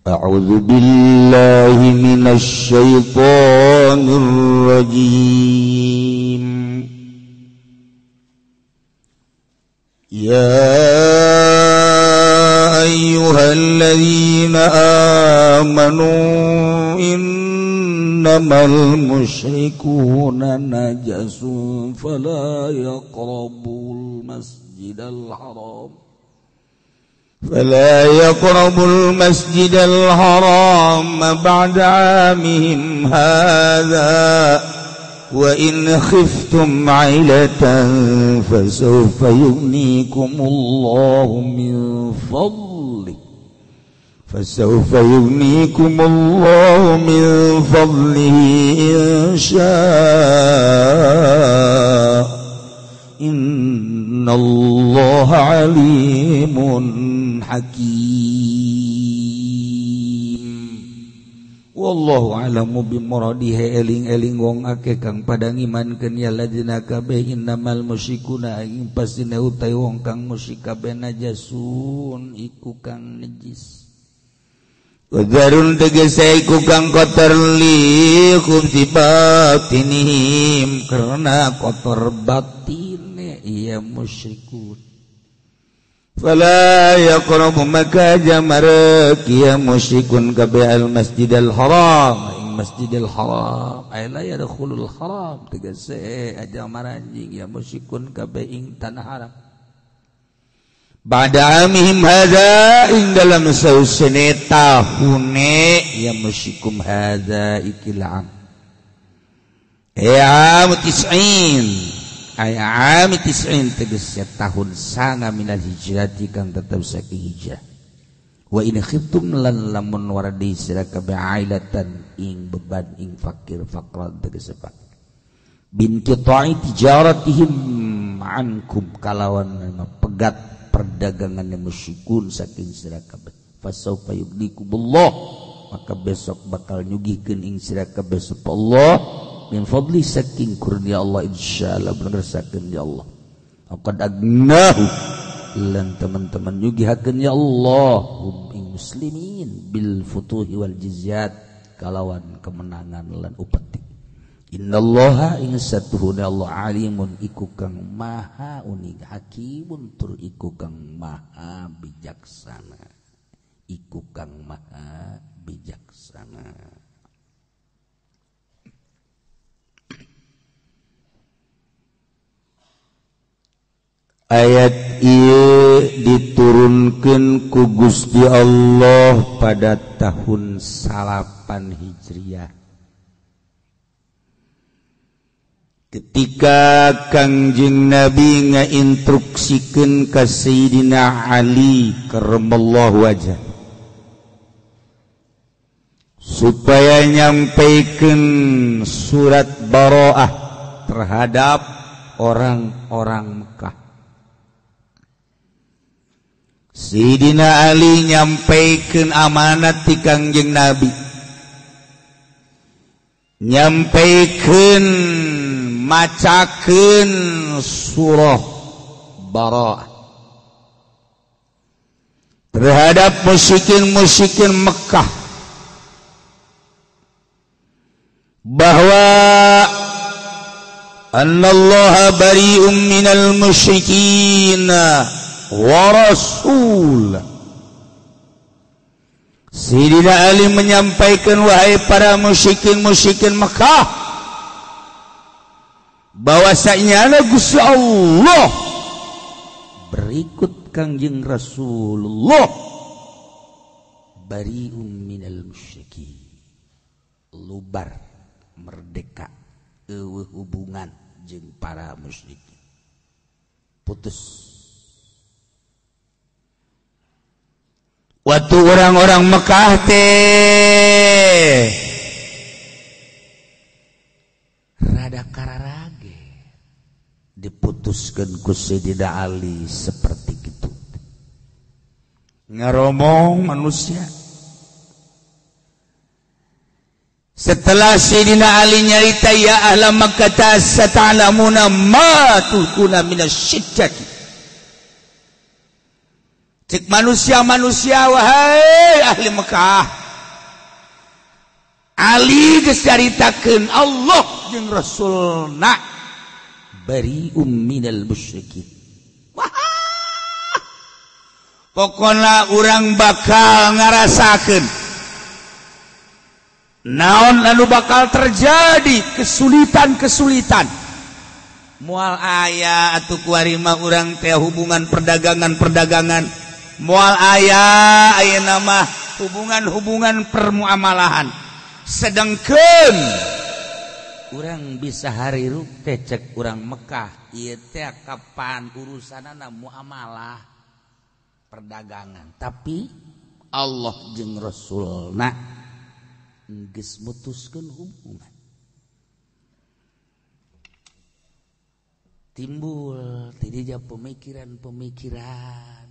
A'udzu billahi minasy syaithanir rajim. Ya ayyuhalladzina amanu innamal musyrikuna najasun fala yaqrabul masjidal haram فلا يقربوا المسجد الحرام بعد عامهم هذا وإن خفتم عيلة فسوف يغنيكم الله من فضله فسوف يغنيكم الله من فضله إن شاء إن الله عليم حكيم. Wallahu a'lamu bimuradihi. Eling-eling wong akeh kang pada ngimankeun ya ladina kabeh innamal musyrikuna ing pastine utai wong kang musyrik kabeh najasun iku kang najis. Wadarun tegese iku kang kotor li khubsi batinihim karena kotor batine iya musyrikun. Fala yaqrabu maka jamarek ya musyrikun kabeh al masjidil haram ing masjidil haram ay la yadkhulul haram tegese aja maranjing ya musyrikun kabeh ing tanah haram. Ba'da amihim hadza ing dalam sausene tahune ya musyrikum hadza ikil am ya am tis'in ay am tis'in tegese tahun sanga minal hijrati kang tetep saking hijrah. Wa in khiftum lan lamun wardi sira kabeh ailatan ing beban ing fakir faqran tegese fakir bin qita'i tijaratihim ankum kalawan pegat perdagangan musyrikun saking sira kabeh. Fasaufa yugnikumullah maka besok bakal nyugihkeun ing sira kabeh sapa Allah min fadli saking kurnia Allah insyaallah benersakeun ya Allah. Qad agnahu lan teman-teman nyugihakeun ya Allah hum ing muslimin bil futuhi wal jizyat kalawan kemenangan lan upeti. Innallaha ing satuhuna Allah alimun iku kang maha uning hakimun tur iku kang maha bijaksana iku kang maha bijaksana. Ayat ieu diturunkeun ku Gusti Allah pada tahun 9 Hijriah ketika Kangjeng Nabi ngainstruksikeun ka Sayyidina Ali karramallahu wajah supaya nyampaikan surat Baroah terhadap orang-orang Mekah. Sayyidina Ali nyampaikan amanat ti Kangjeng Nabi, nyampaikan macakeun surah Baroah terhadap musyrikin-musyrikin Mekah bahwa annallaha bari'un minal musyrikin wa rasul. Sayyidina Ali menyampaikan, wahai para musyrikin-musyrikin Mekah, bahwasanya Gusti Allah berikut Kangjeng Rasulullah bari'un minal musyrikin, lubar merdeka eueuh hubungan jeung para musyrikin, putus. Waktu orang-orang Mekah teh rada kararage diputuskan ku Sayyidina Ali seperti itu. Ngaromong manusia. Setelah Sayyidina Ali nyarita, ya ahla Makkah sata'lamuna ma tulkuna minasyiddati. Cek manusia-manusia wahai ahli Mekah, Ali geus caritakeun Allah jeung Rasulna bari'um minal musyrikin. Wah, pokona urang bakal ngarasakeun naon anu bakal terjadi, kesulitan-kesulitan. Moal aya atuh kuari mah urang teh hubungan perdagangan-perdagangan, moal aya ayeuna mah hubungan-hubungan permuamalahan. Sedangkeun urang bisa harirup teh cek urang Mekah ieu teh kapan urusanana muamalah perdagangan, tapi Allah jeung Rasulna geus mutuskeun hubungan. Timbul ti pemikiran-pemikiran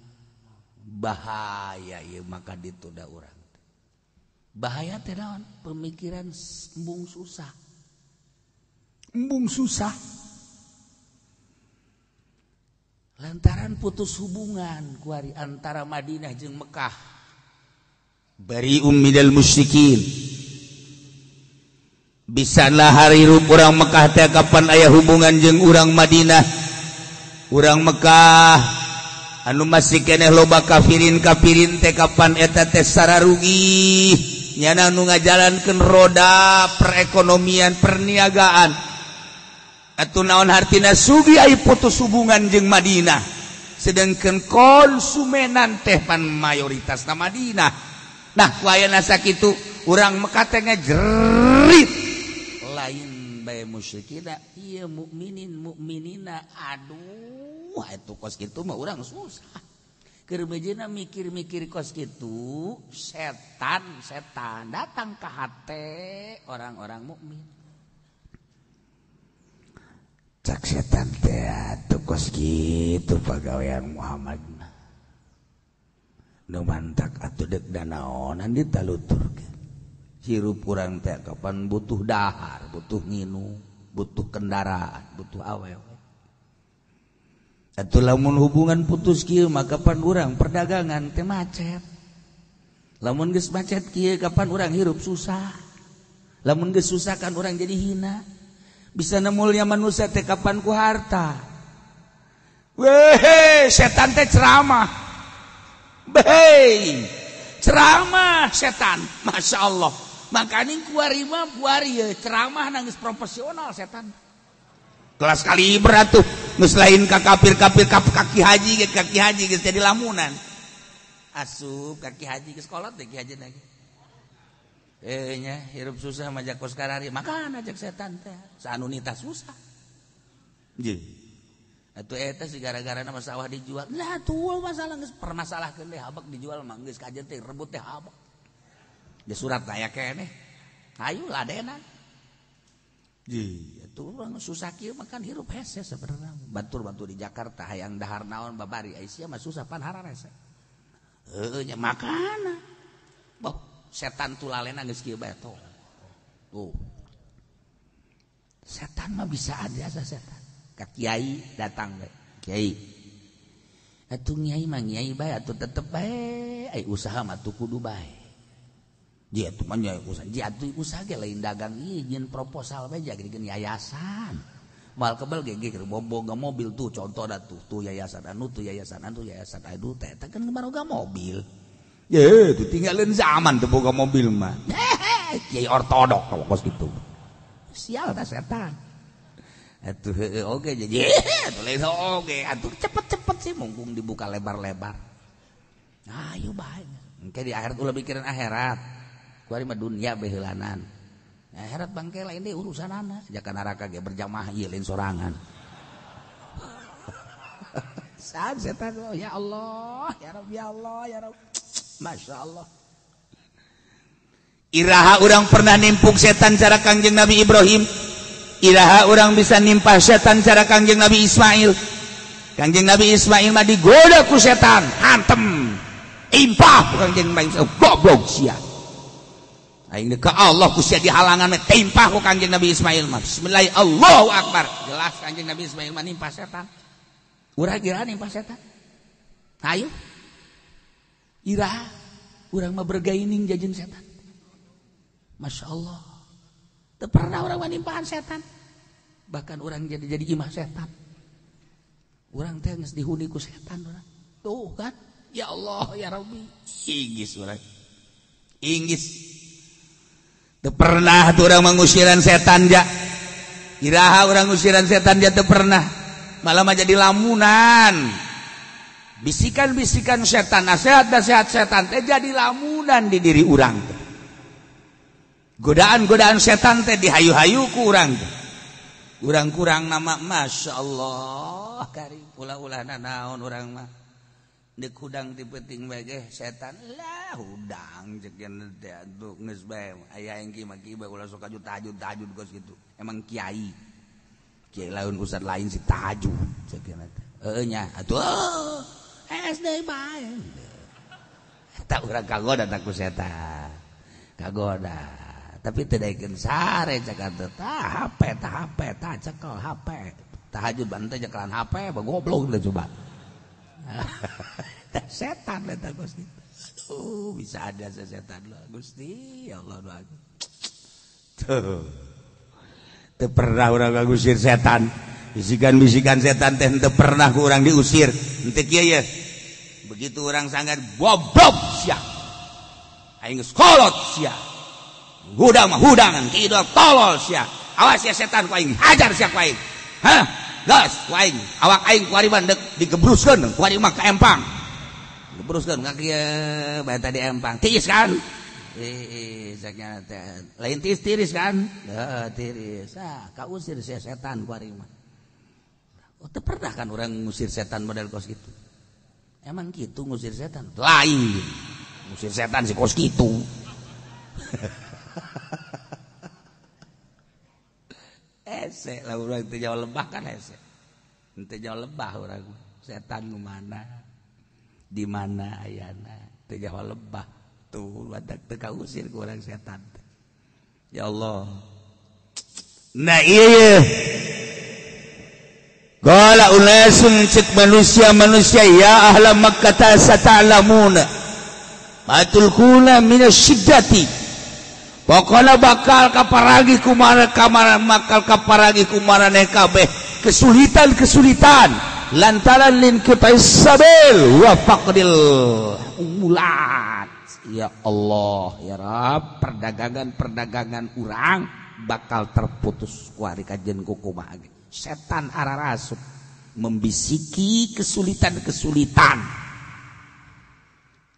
bahaya ieu maka dituda urang. Bahaya teh naon? Pemikiran embung susah. Embung susah. Lantaran putus hubungan kuari antara Madinah jeung Mekah. Bari'um minal musyrikin. Bisalah harirup urang Mekah teh kapan aya hubungan jeung urang Madinah. Urang Mekah anu masih keneh loba kafirin-kafirin teh kapan eta teh sararugi nyana nu ngajalankeun roda perekonomian perniagaan. Atuh naon hartina sugi ai putus hubungan jeung Madinah, sedangkan konsumenan teh pan mayoritas na Madinah. Nah ku ayana sakitu urang Mekah teh ngajerit lain bae musyrikina ieu mukminin mukminina. Aduh, itu kos kitu mah urang susah. Keur bejeuna mikir-mikir kos kitu, setan-setan datang ka hate orang-orang mukmin. Cak setan teh atuh kos kitu pagawean Muhammad mah. Nu mantak atuh deuk danaonan ditaluturkeun. Hirup urang teh kapan butuh dahar, butuh nginum, butuh kendaraan, butuh awewe. Atuh lamun hubungan putus kieu mah kapan urang perdagangan teh macet. Lamun geus macet kieu kapan urang hirup susah. Lamun geus susah kan urang jadi hina. Bisa nemulnya manusia teh kapan ku harta. Weh, setan teh ceramah. Behei, ceramah setan, Masya Allah. Makanya kuari mah kuari ceramah nangis profesional setan. Kelas kaliber atuh. Geus lain ka kafir-kafir kaki haji ge kaki haji geus jadi lamunan. Asup kaki haji geus kolot teh ki haji lagi. Nya hirup susah majak kos karari makan ajak setan teh saanunita susah. Nggih. Atuh eta si gara-garana sawah dijual. Lah tuh masalah geus permasalahkeun teh habak dijual mah geus kajen teh rebut teh habak. Di surat aya keneh. Hayu ladenan. Nggih, atuh urang susah kieu makan hirup hese sebenarnya. Batur-batur di Jakarta hayang dahar naon babari ai sia mah susah pan hararese. Heueuh nya makana. Boh, setan tulalena geus kieu bae tuh. Tuh. Setan mah bisa aja setan. Ka kiai datang bae. Kiai. Atuh nyai mah nyai bae atuh tetep bae ai usaha mah tuh kudu bae. Dia tuh mah nyai usaha, dia tuh usaha ge lain dagang ieu nyeun proposal bae jagikeun yayasan. Moal kebel ge ge boga mobil tuh contoh da tuh, tuh yayasan anu tuh yayasan anu yayasan anu teh eta kan baroga mobil. Ye, tuh tinggalin zaman tuh boga mobil mah. Kiai ortodok kalau kos gitu. Sial dah setan. Atuh heueuh oge jadi atuh lain oge atuh cepet-cepet sih mungkung dibuka lebar-lebar. Ayo bae. Engke di akhirat ulah mikirin akhirat. Kuari mah dunia beheulanan. Akhirat bangke lain deui urusanana. Jaka neraka ge berjamaah ieu lain sorangan. Saat setan ya Allah, ya Rabb, ya Allah, ya Rabb. Masya Allah. Iraha urang pernah nimpuk setan cara Kangjeng Nabi Ibrahim. Iraha urang bisa nimpah setan cara Kangjeng Nabi Ismail. Kangjeng Nabi Ismail mah digoda ku setan, hantem, impah Kangjeng Nabi Ismail, goblok sia. Aing ka Allah ku sia dihalangan timpah ku Kangjeng Nabi Ismail mah. Bismillah, Allahu Akbar. Jelas Kangjeng Nabi Ismail mah nimpah setan. Urang kira nimpah setan. Ayo. Iraha urang mah bergaining jajan setan. Masya Allah. Teu pernah urang manimpahan setan. Bahkan urang jadi imah setan. Urang teh geus dihuni ku setan urang. Tuh kan? Ya Allah ya Rabbi. Inggis urang. Inggis. Teu pernah tuh urang mengusiran setan ja. Iraha urang ngusiran setan ja teu pernah. Malah mah jadi lamunan. Bisikan-bisikan setan, nasihat-nasihat setan teh jadi lamunan di diri urang teh. Godaan-godaan setan teh dihayu-hayu ku urang teh. Urang kurang nama Masya Allah kari ulah-ulah naon urang mah. Deuk hudang ti peuting bae ge setan lah hudang ceuk teh atuh geus bae aya yang kieu mah kieu bae ulah sok tahajud tahajud geus kitu. Emang kiai. Kiai laun ustad lain si tahajud ceuk teh. Heueuh nya atuh SD bae. Tak urang kagoda tak ku setan. Kagoda. Tapi teu daekeun sare cak atuh. Tah HP, tah HP, tah cekel HP. Tahajud bante cekelan HP, goblok teh coba. Tah setan eta Gusti. Aduh, bisa ada setan lah Gusti, ya Allah doa. Tuh. Teu pernah urang ngusir setan. Bisikan-bisikan setan teh teu pernah ku urang diusir. Henteu kieu ye. Begitu urang sanggar goblok sia. Aing geus kolot sia. Hudang mah hudangan, kieu tolol sia. Awas sia setan ku aing, hajar sia ku aing. Hah? Gas ku aing. Awak aing ku ari mah deuk digebruskeun, ku ari mah ka empang. Gebruskeun ka kieu bae tadi empang. Tiis kan? Tiis teh. Lain tiis tiris kan? Heuh, tiris. Ah, kausir sia setan ku ari mah. Oh, teu pernah kan orang ngusir setan model kos gitu. Emang gitu ngusir setan? Lain. Ngusir setan si kos gitu. Ese lah urang teu jauh lebah kan ese. Teu jauh lebah urang. Setan nu mana? Di mana ayana? Teu jauh lebah. Tuh badak teu kausir ku urang setan. Ya Allah. Nah iya. Qala unasun cek manusia-manusia ya ahla Makkah sata'lamuna matulkuna minasyiddati. Pokona bakal kaparagi kumara kamara makal kaparagi kumaraneh kabeh kesulitan-kesulitan lantaran lin kitais sabil wa faqdil umulat. Ya Allah ya Rabb, perdagangan-perdagangan urang bakal terputus ku ari kajen kukumaha ge. Setan ararasup membisiki kesulitan-kesulitan.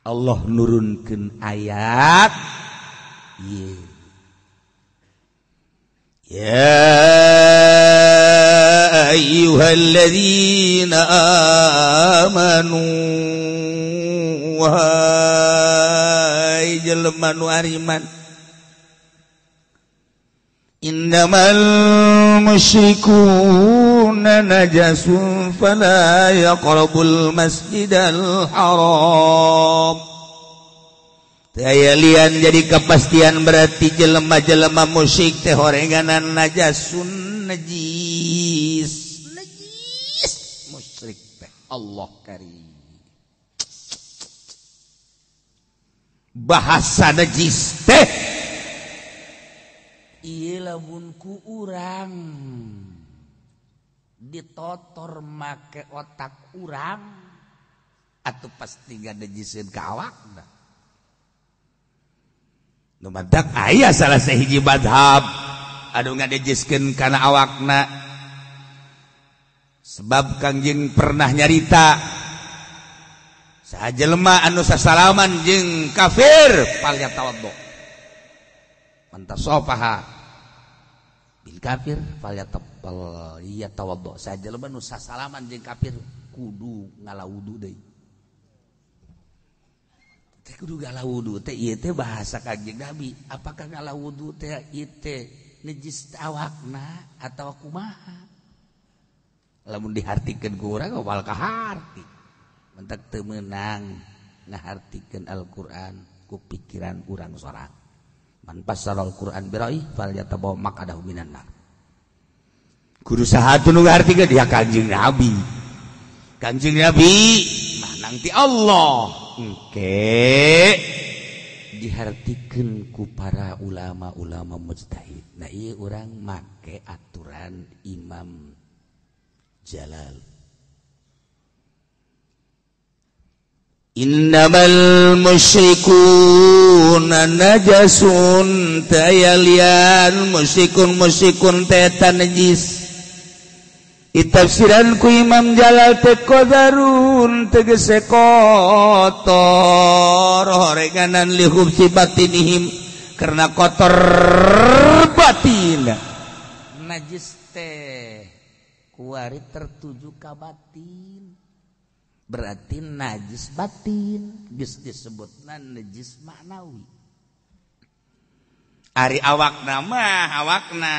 Allah nurunkeun ayat ya ayyuhalladzina amanu wahai jelema nu ariman innamal musyrikuna najasun fala yaqrabul masjidal haram. Aya lian jadi kepastian berarti jelema-jelema musyrik teh horenganan najasun najis. Najis musyrik teh Allah karim. Bahasa najis teh ieu lamun ku urang ditotor make otak urang atuh pasti nganajiseun ka awakna. Nu matak aya salah sahiji madhab anu ngadejiskeun kana awakna sebab Kangjeng pernah nyarita saha jelema anu sasalaman jeung kafir falyatawaddo man tasafaha bil kafir falyatawaddo yatawaddo saha jelema nu sasalaman jeung kafir kudu ngalawudu deui. Teh kudu ngalawudu teh ieu teh bahasa Kangjeng Nabi. Apakah ngalawudu teh ieu teh najis awakna atawa kumaha? Lamun dihartikeun ku urang moal kaharti. Mentak teu meunang ngahartikeun Al-Qur'an ku pikiran urang sorang. Man fassara Al-Qur'an bi ra'yi falyatabawa maq'adahu minan nar. Kudu saha nu ngahartikeun? Ya Kangjeng Nabi. Kangjeng Nabi manang ti Allah. Engke dihartikeun ku para ulama-ulama mujtahid. Nah ieu urang make aturan Imam Jalal. Innamal musyrikuna najasun tayalian musyrikun teh najis. Ditafsiran ku Imam Jalal teh qadarun tegese kotor horenganan li khubsi batinihim karena kotor batin. Najis teh kuari tertuju ka batin. Berarti najis batin geus disebutna najis maknawi. Ari awakna mah awakna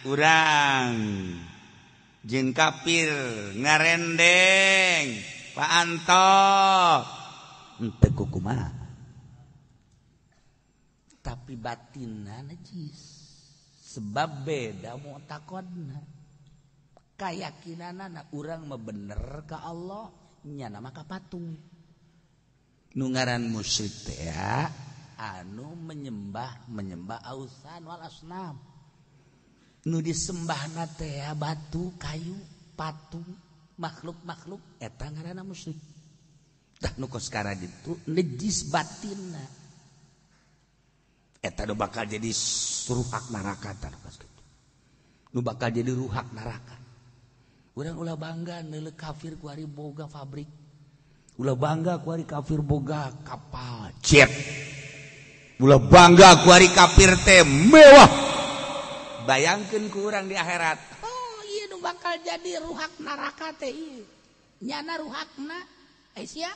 urang jeung kafir ngarendeng Pak Anto henteu kumaha tapi batinna najis sebab beda mu'taqadna kayakinanana urang mah bener ka Allah nyana maka patung. Nu ngaran musyrik teh anu menyembah ausan wal asnam. Nu disembahna teh batu, kayu, patung, makhluk-makhluk eta ngaranna musyrik. Tah nu kos karaditu najis batinna. Eta nu bakal jadi ruhak neraka tah kos kitu. Nu bakal jadi ruhak neraka. Urang ulah bangga neuleuh kafir ku ari boga pabrik. Ulah bangga ku ari kafir boga kapal jet. Ulah bangga ku ari kafir teh mewah. Bayangkeun ku urang di akhirat. Oh, ieu nu bakal jadi ruhak neraka teh ieu. Nyana ruhakna eh sia.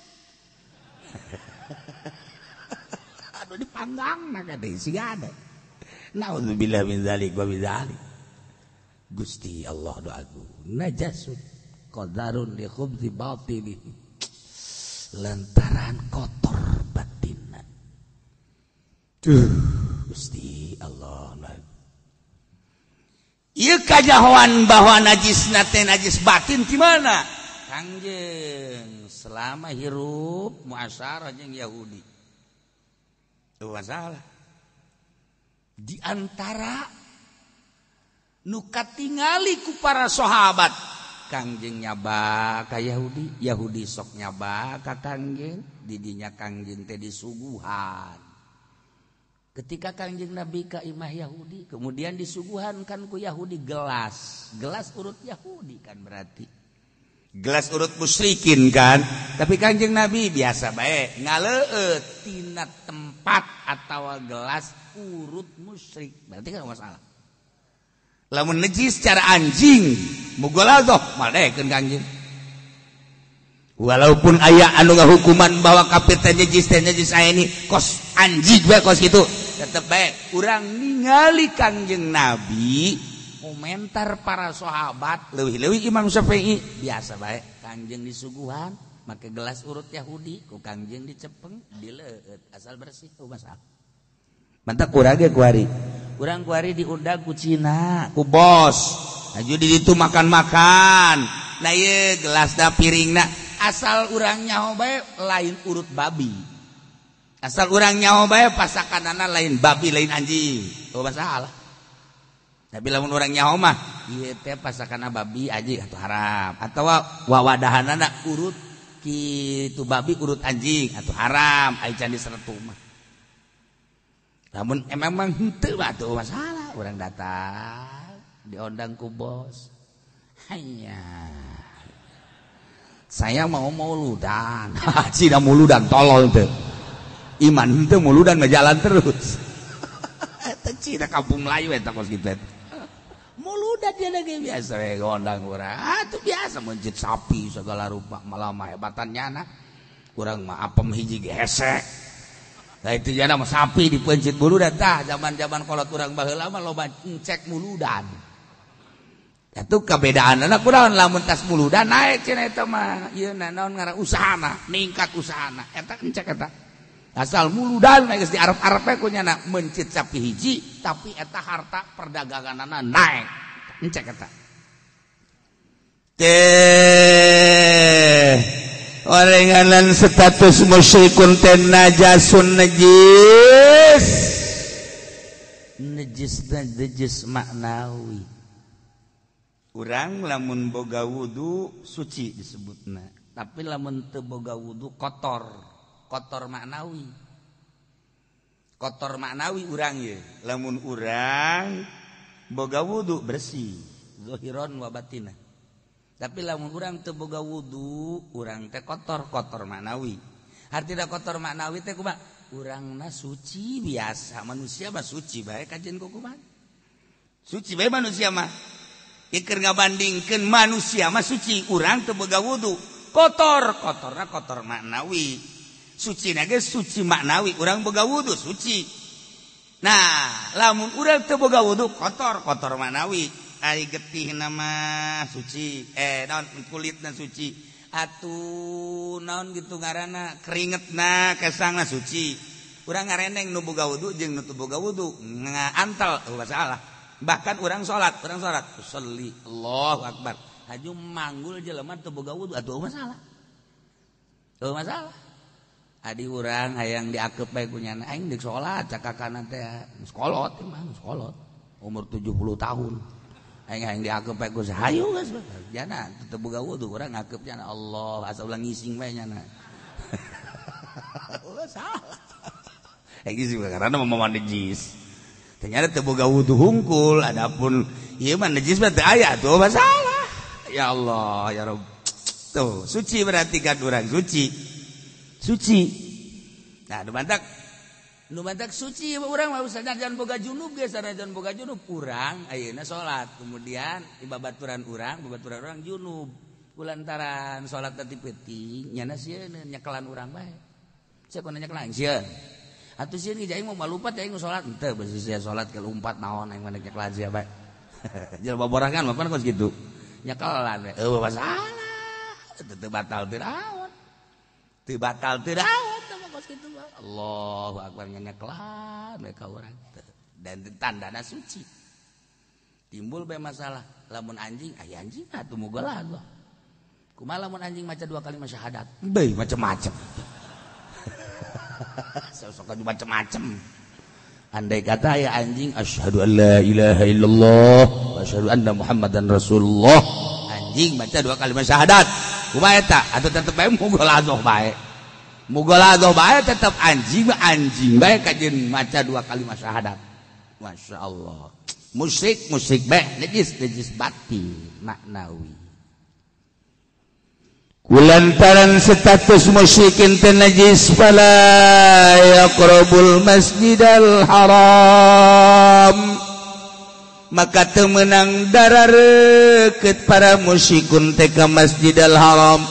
Aduh dipanggangna ka deui siga ada. Nauzubillah min zalik wa min zalik. Gusti Allah doaku najasun qadarun li khubzi batili lantaran kotor batinna. Duh Gusti Allah. Ieu kajahoan bahwa najisna teh najis batin di mana? Kangjeng selama hirup muasyarah jeung Yahudi. Teu masalah. Di antara nu katingali ku para sahabat Kangjeng nyaba ka Yahudi, Yahudi sok nyaba ka Kangjeng, didinya Kangjeng teh disuguhan. Ketika Kangjeng Nabi ka imah Yahudi, kemudian disuguhan kan ku Yahudi gelas, gelas urut Yahudi kan berarti. Gelas urut musyrikin kan, tapi Kangjeng Nabi biasa bae ngaleueut tina tempat atawa gelas urut musyrik, berarti kan masalah. Lamun najis secara anjing mughaladzah malekeun kanjeng. Walaupun aya anu ngahukuman bahwa kafir teh najis aya ni kos anjing bae kos kitu, tetep bae urang ningali Kangjeng Nabi komentar para sahabat leuwih-leuwih Imam Syafi'i biasa bae Kangjeng disuguhan make gelas urut Yahudi ku Kangjeng dicepeng dileueut asal bersih teu masalah. Mantap kurang ge kuari. Urang kuari diundang ku Cina, ku bos. Aju di ditu makan-makan. Nah ieu gelasna piringna asal urang nyaho bae lain urut babi. Asal urang nyaho bae pasakanana lain babi lain anjing. Oh masalah. Tapi lamun urang nyaho mah ieu teh pasakana babi anjing atuh haram. Atawa wawadahanana urut kitu babi urut anjing atuh haram ai can disertu mah. Namun emang henteu atuh masalah orang datang diundang ku bos. Hanya saya mau muludan. Cina muludan tolol teu. Iman henteu muludan ngejalan terus. Eta Cina kampung Melayu eta kos kitu. Muludan dia lagi biasa we ngondang urang. Ah tuh biasa mencit sapi segala rupa malah mah hebatan nyana. Urang mah apem hiji ge hese. Nah itu jana mah sapi dipencit muludan tah zaman-zaman kolot urang baheula mah loba encek muludan. Atuh kabedaanna kunaon lamun tas muludan naik cenah eta mah ieu naon ngaran usahana, ningkat usahana. Eta encek eta. Asal muludan geus diarep-arep ku nyana mencit sapi hiji tapi eta harta perdaganganana naik. Encek eta. Teh Orenganan status musyrikun teh najasun najis. Najis najis maknawi. Urang lamun boga wudu suci disebutna, tapi lamun teu boga wudu kotor, kotor maknawi. Kotor maknawi urang ye. Lamun urang boga wudu bersih, zahiran wa batinah. Tapi lamun urang teu boga wudu, urang teh kotor, kotor maknawi. Artina kotor maknawi teh kumaha? Urangna suci biasa, manusia mah suci bae kajen ku kumaha? Suci bae manusia mah. Ieu ngabandingkeun manusia mah suci, urang teu boga wudu, kotor, kotorna kotor maknawi. Suci na ge suci maknawi, urang boga wudu suci. Nah, lamun urang teu boga wudu kotor, kotor maknawi. Ari getih nama suci, naon kulitna suci, atuh naon gitu ngaranna keringetna kesangna suci. Urang ngareneng nu boga wudu jeung nu teu boga wudu ngaantel eueuh masalah. Bahkan urang salat usolli Allahu akbar. Haju manggul jelema teu boga wudu atuh masalah. Eueuh masalah. Adi urang hayang diakep bae ku nyana aing deuk salat cakakana teh geus kolot mah geus kolot. Umur 70 tahun. Aing hayang diakep bae ku hayu geus jana teu boga wudu urang ngakep jana Allah asa ulah ngising bae nyana. Ulah salah. Aing ngising karena mah najis. Ternyata teu boga wudu hungkul adapun ieu mah najis mah teu aya tuh masalah. Ya Allah ya Rabb. Tuh suci berarti kan urang suci. Suci. Nah nu mantak suci urang mah sanajan boga junub ge sanajan boga junub urang ayeuna salat kemudian ibabaturan urang junub kulantaran salat tadi peuting nyana sieun nyekelan urang bae. Sia kudu nyekelan sieun. Atuh sieun ge aing mau malupat aing salat henteu beusi sia salat kelumpat naon aing mah nyekelan sia bae. Jelema borangan mah pan kos kitu. Nyekelan we eueuh masalah. Teu batal teu naon. Teu batal teu naon teh kos kitu mah. Allahu akbar nyekelan we ka urang teh. Dan tandana suci. Timbul bae masalah lamun anjing aya anjing atuh mugola Allah. Kumaha lamun anjing maca dua kali syahadat? Beuh macem-macem. Sok-sok macem-macem. Andai kata ya anjing asyhadu an la ilaha illallah wa asyhadu anna muhammadan rasulullah. Anjing baca dua kali syahadat. Kumaha eta? Atuh tetep bae mugolazoh bae. Mugolazoh bae tetep anjing anjing bae kajeun maca dua kali syahadat. Masya Allah. Musyrik musyrik bae najis najis batin maknawi. Kulantaran status musyrikin teh najis fala yaqrabul masjidal haram maka teu meunang darareukeut para musyrikun teh ka masjidal haram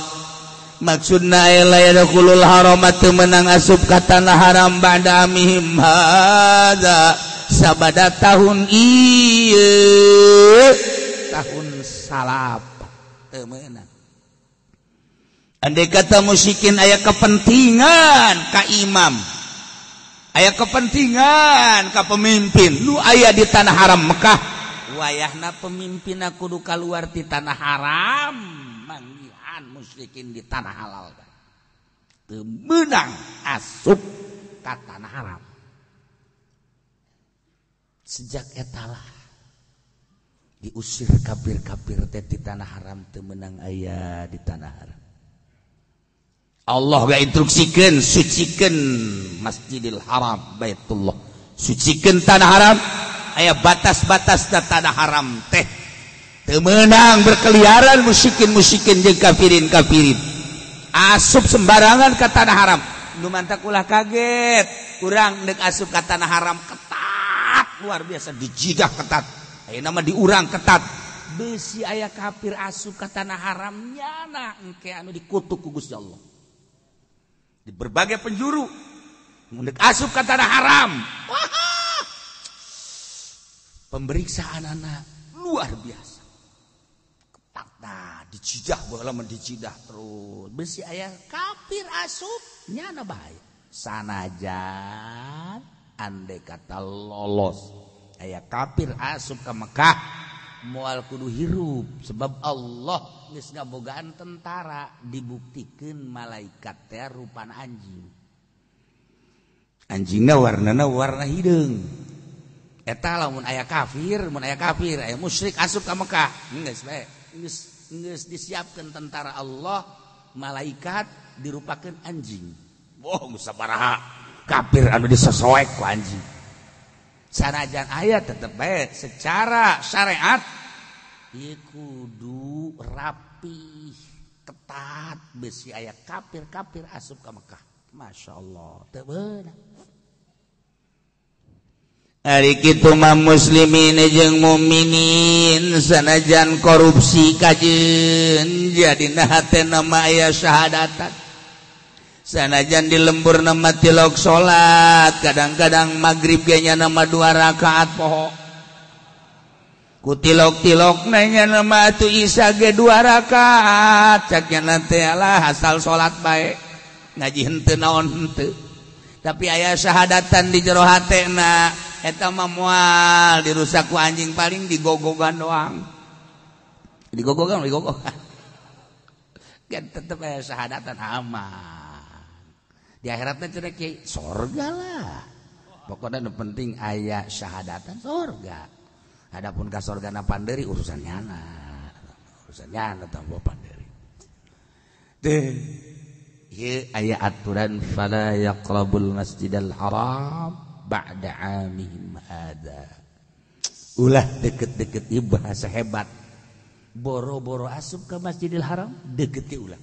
maksudna aya la yadkhulul haram teu meunang asup ka tanah haram ba'da amihim hadza sabada tahun ieu tahun salap teu meunang. Andai kata musyrikin aya kepentingan ka imam, aya kepentingan ka pemimpin, nu aya di tanah haram Mekah, wayahna pemimpinna kudu kaluar ti tanah haram, manggihan musyrikin di tanah halal. Teu meunang asup ka tanah haram. Sejak etalah diusir kafir-kafir teh di tanah haram teu meunang aya di tanah haram. Allah gak instruksikan sucikan Masjidil Haram Baitullah, sucikan tanah haram, aya batas-batas tanah haram teh teu meunang berkeliaran musyrikin-musyrikin jeung kafirin-kafirin asup sembarangan ke tanah haram. Nu mantak ulah kaget urang deuk asup ka tanah haram ketat luar biasa dijidah ketat, ayeuna mah diurang ketat besi aya kafir asup ka tanah haram nyana engke anu dikutuk ku Gusti Allah di berbagai penjuru mundek asup ke tanah haram. Wah, pemeriksaan anak luar biasa ketat. Nah dijidah bola mendijidah terus besi ayah kafir asup nyana bahaya sanajan andai kata lolos ayah kafir asup ke Mekah moal kudu hirup sebab Allah geus ngabogaan tentara dibuktikeun malaikat teh rupana anjing. Anjingna warnana warna hideung. Eta lamun aya kafir, mun aya kafir, aya musyrik asup ka Mekah. Geus bae, geus disiapkeun tentara Allah, malaikat dirupakeun anjing. Wah, geus sabaraha kafir anu disosoek ku anjing. Sanajan aya tetep bae secara syariat ieu kudu rapih, ketat besi aya kafir-kafir asup ka Mekah. Masya Allah, teu beunang. Ari kitu mah muslimin jeung mukminin sanajan korupsi kajeun jadina hatena mah aya syahadatan. Sanajan di lembur nama tilok salat, kadang-kadang magrib ge nya nama 2 rakaat poho. Ku tilok-tilok nanya nama atuh isya ge 2 rakaat, cak nya teh lah asal salat bae. Ngaji henteu naon henteu. Tapi aya syahadatan di jero hatena, eta mah moal dirusak ku anjing paling digogogan doang. Digogogan, digogogan. Kan tetep aya syahadatan aman. Di akhiratnya cenah kiai sorga lah. Pokoknya nu penting aya syahadatan sorga. Adapun ka sorgana panderi urusan nyana. Urusan nyana tambah panderi. Teh ieu aya aturan fala yaqrabul masjidal haram ba'da amihim hada. Ulah deket-deket ieu bahasa hebat. Boro-boro asup ke Masjidil Haram deket ge ulah.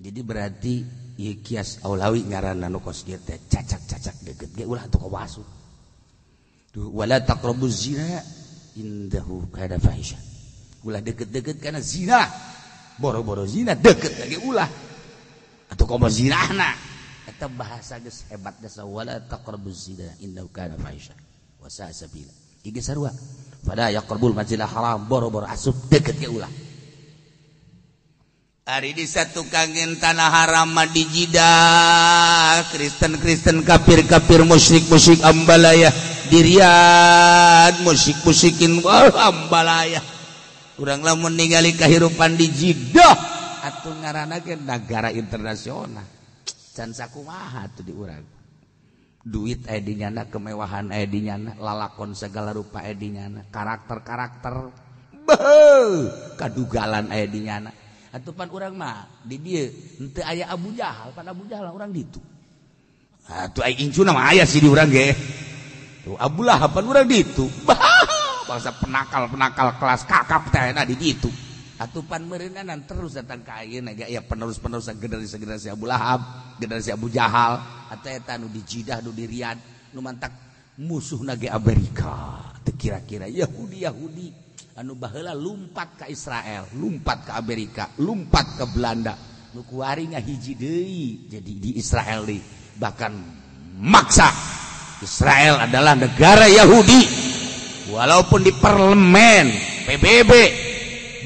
Jadi berarti ieu kias aulawi ngaranna nu kos kieu teh cacak-cacak deket ge ulah atuh ka asup. Tuh wala taqrabuz zina indahu kana fahisha. Ulah deket-deket kana zina. Boro-boro zina deket ge ulah. Atuh komo zinahna. Eta bahasa geus hebat geus wala taqrabuz zina innahu kana fahisha wa sa'a sabila. Ieu sarua. Fala yaqrabul masjidil haram boro-boro asup deket ge ulah. Ari di satukangin tanah haram mah di Jidah, Kristen-Kristen kafir-kafir musyrik-musyrik ambalaya di Riyadh, musyrik-musyrikin ambalaya. Urang lamun ningali kahirupan di Jidah atuh ngaranna ge nagara internasional. Can sakumaha atuh di urang. Duit aya di nyana, kemewahan aya di nyana, lalakon segala rupa aya di nyana, karakter-karakter beuh kadugalan aya di nyana. Atuh pan urang mah di dieu henteu aya Abu Jahal, pan Abu Jahal urang ditu. Atuh ai incuna mah aya sih di urang ge. Tuh Abu Lahab pan urang ditu. Bah, bangsa penakal-penakal kelas kakap teh na di ditu. Atuh pan meureunanan terus datang ka ayeuna ge aya penerus-penerus generasi-generasi Abu Lahab, generasi Abu Jahal, atau eta nu di Jidah, nu di Riyadh, nu mantak musuhna ge Amerika. Teu kira-kira Yahudi-Yahudi anu baheula lumpat ka Israel, lumpat ka Amerika, lumpat ke Belanda, nu kuari ngahiji deui jadi di Israel deui. Bahkan maksa Israel adalah negara Yahudi walaupun di parlemen PBB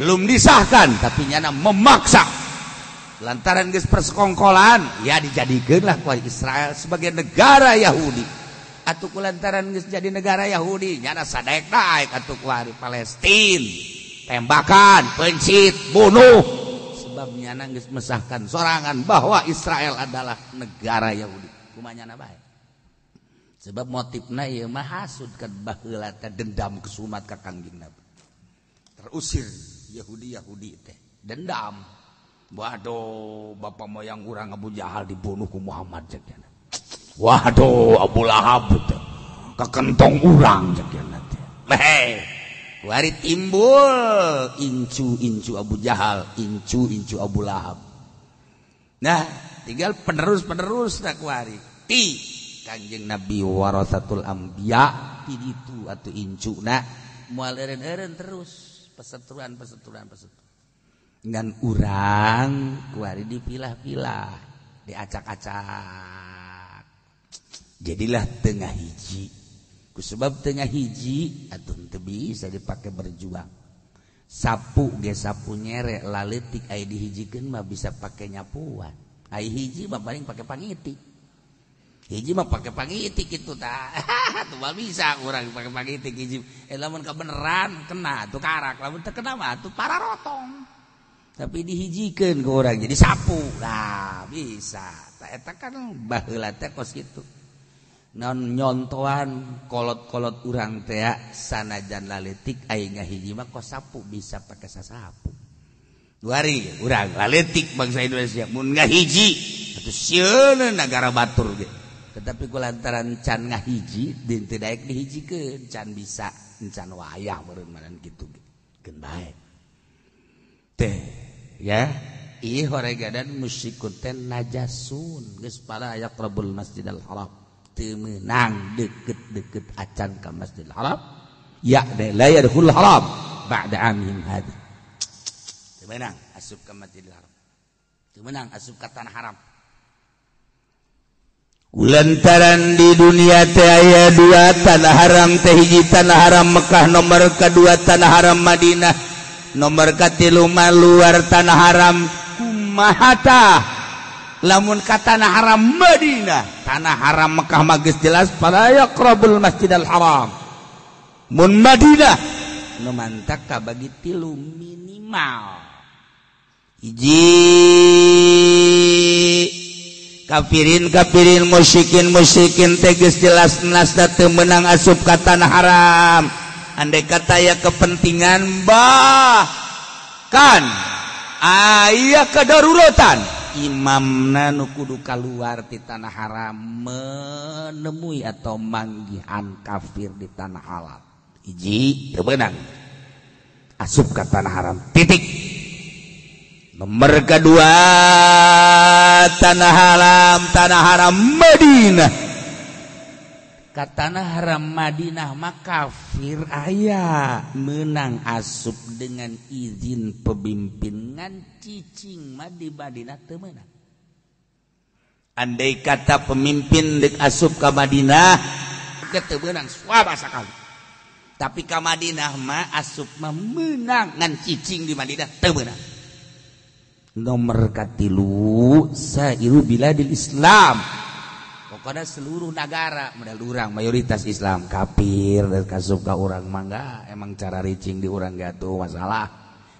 belum disahkan, tapi nyana memaksa lantaran geus persekongkolan ya dijadikeunlah ku Israel sebagai negara Yahudi. Atuh ku lantaran geus jadi negara Yahudi nyana sadaek-daek atuh ku hari Palestin tembakan, pencit, bunuh, sebab nyana geus mesahkan sorangan bahwa Israel adalah negara Yahudi. Kumaha nyana bae? Sebab motifna ieu mah hasud kan baheula teh dendam kesumat ka Kangjeng Nabi. Terusir Yahudi-Yahudi teh dendam. Waduh, bapak moyang urang Abu Jahal dibunuh ku Muhammad cek. Waduh, Abu Lahab teh kekentong urang cek teh. Heh, kuari timbul incu-incu Abu Jahal, incu-incu Abu Lahab. Nah, tinggal penerus-penerus na kuari. Ti Kangjeng Nabi warasatul anbiya ti ditu atuh incuna moal eureun-eureun terus peseturan. Ngan urang kuari dipilah-pilah, diacak-acak. Jadilah tengah hiji. Ku sebab tengah hiji atuh teu bisa dipake berjuang. Sapu ge sapu nyere laletik aya dihijikeun mah bisa pake nyapuan. Ai hiji mah paling pake pangitik. Hiji mah pake pangitik kitu tah. Tuh mah bisa urang pake pangitik hiji. Lamun kabeneran kena tuh karak, lamun teu kena mah tuh pararotong. Tapi dihijikeun ke orang jadi sapu. Nah, bisa. Ta eta kan baheula teh kos kitu. Non nyontoan kolot-kolot urang teh sanajan laletik aing ngahiji mah kos sapu bisa pakai sasapu. Duari urang laletik bangsa Indonesia mun ngahiji atuh sieun nagara batur ge. Tetapi kulantaran can ngahiji din teu daek dihijikeun can bisa can wayah meureun manan kitu ge. Keun bae. Teh ya ieu horegadan musyrikun teh najasun geus para yaqrabul Masjidil Haram. Teu meunang deket-deket acan ka Masjidil Haram. Ya la yadkhul haram ba'da amihim hadza. Teu meunang asup ka Masjidil Haram. Teu meunang asup ka tanah haram. Lantaran di dunia teh aya dua tanah haram teh hiji tanah haram Mekah nomor kedua tanah haram Madinah nomor katilu mah luar tanah haram kumaha tah lamun ka tanah haram Madinah tanah haram Mekah mah geus jelas fala yaqrabul Masjidil Haram mun Madinah nu mantak kabagi tilu minimal hiji kafirin kafirin musyrikin musyrikin teh geus jelas nasna teu meunang asup ka tanah haram andai kata aya kepentingan bahkan aya kedaruratan imamna nu kudu kaluar ti tanah haram menemui atau manggihan kafir di tanah halal hiji teu meunang asup ka tanah haram titik. Nomor kedua tanah haram tanah haram Madinah ka tanah haram Madinah mah kafir aya menang asup dengan izin pemimpin ngan cicing mah di Madinah teu meunang. Andai kata pemimpin deuk asup ka Madinah teu meunang suaba sakali. Tapi ka Madinah mah asup mah meunang ngan cicing di Madinah teu meunang. Nomor katilu sairu biladil Islam pokoknya seluruh negara modal urang mayoritas Islam kafir dan kasup ka urang mangga emang cara ricing di urang gatuh masalah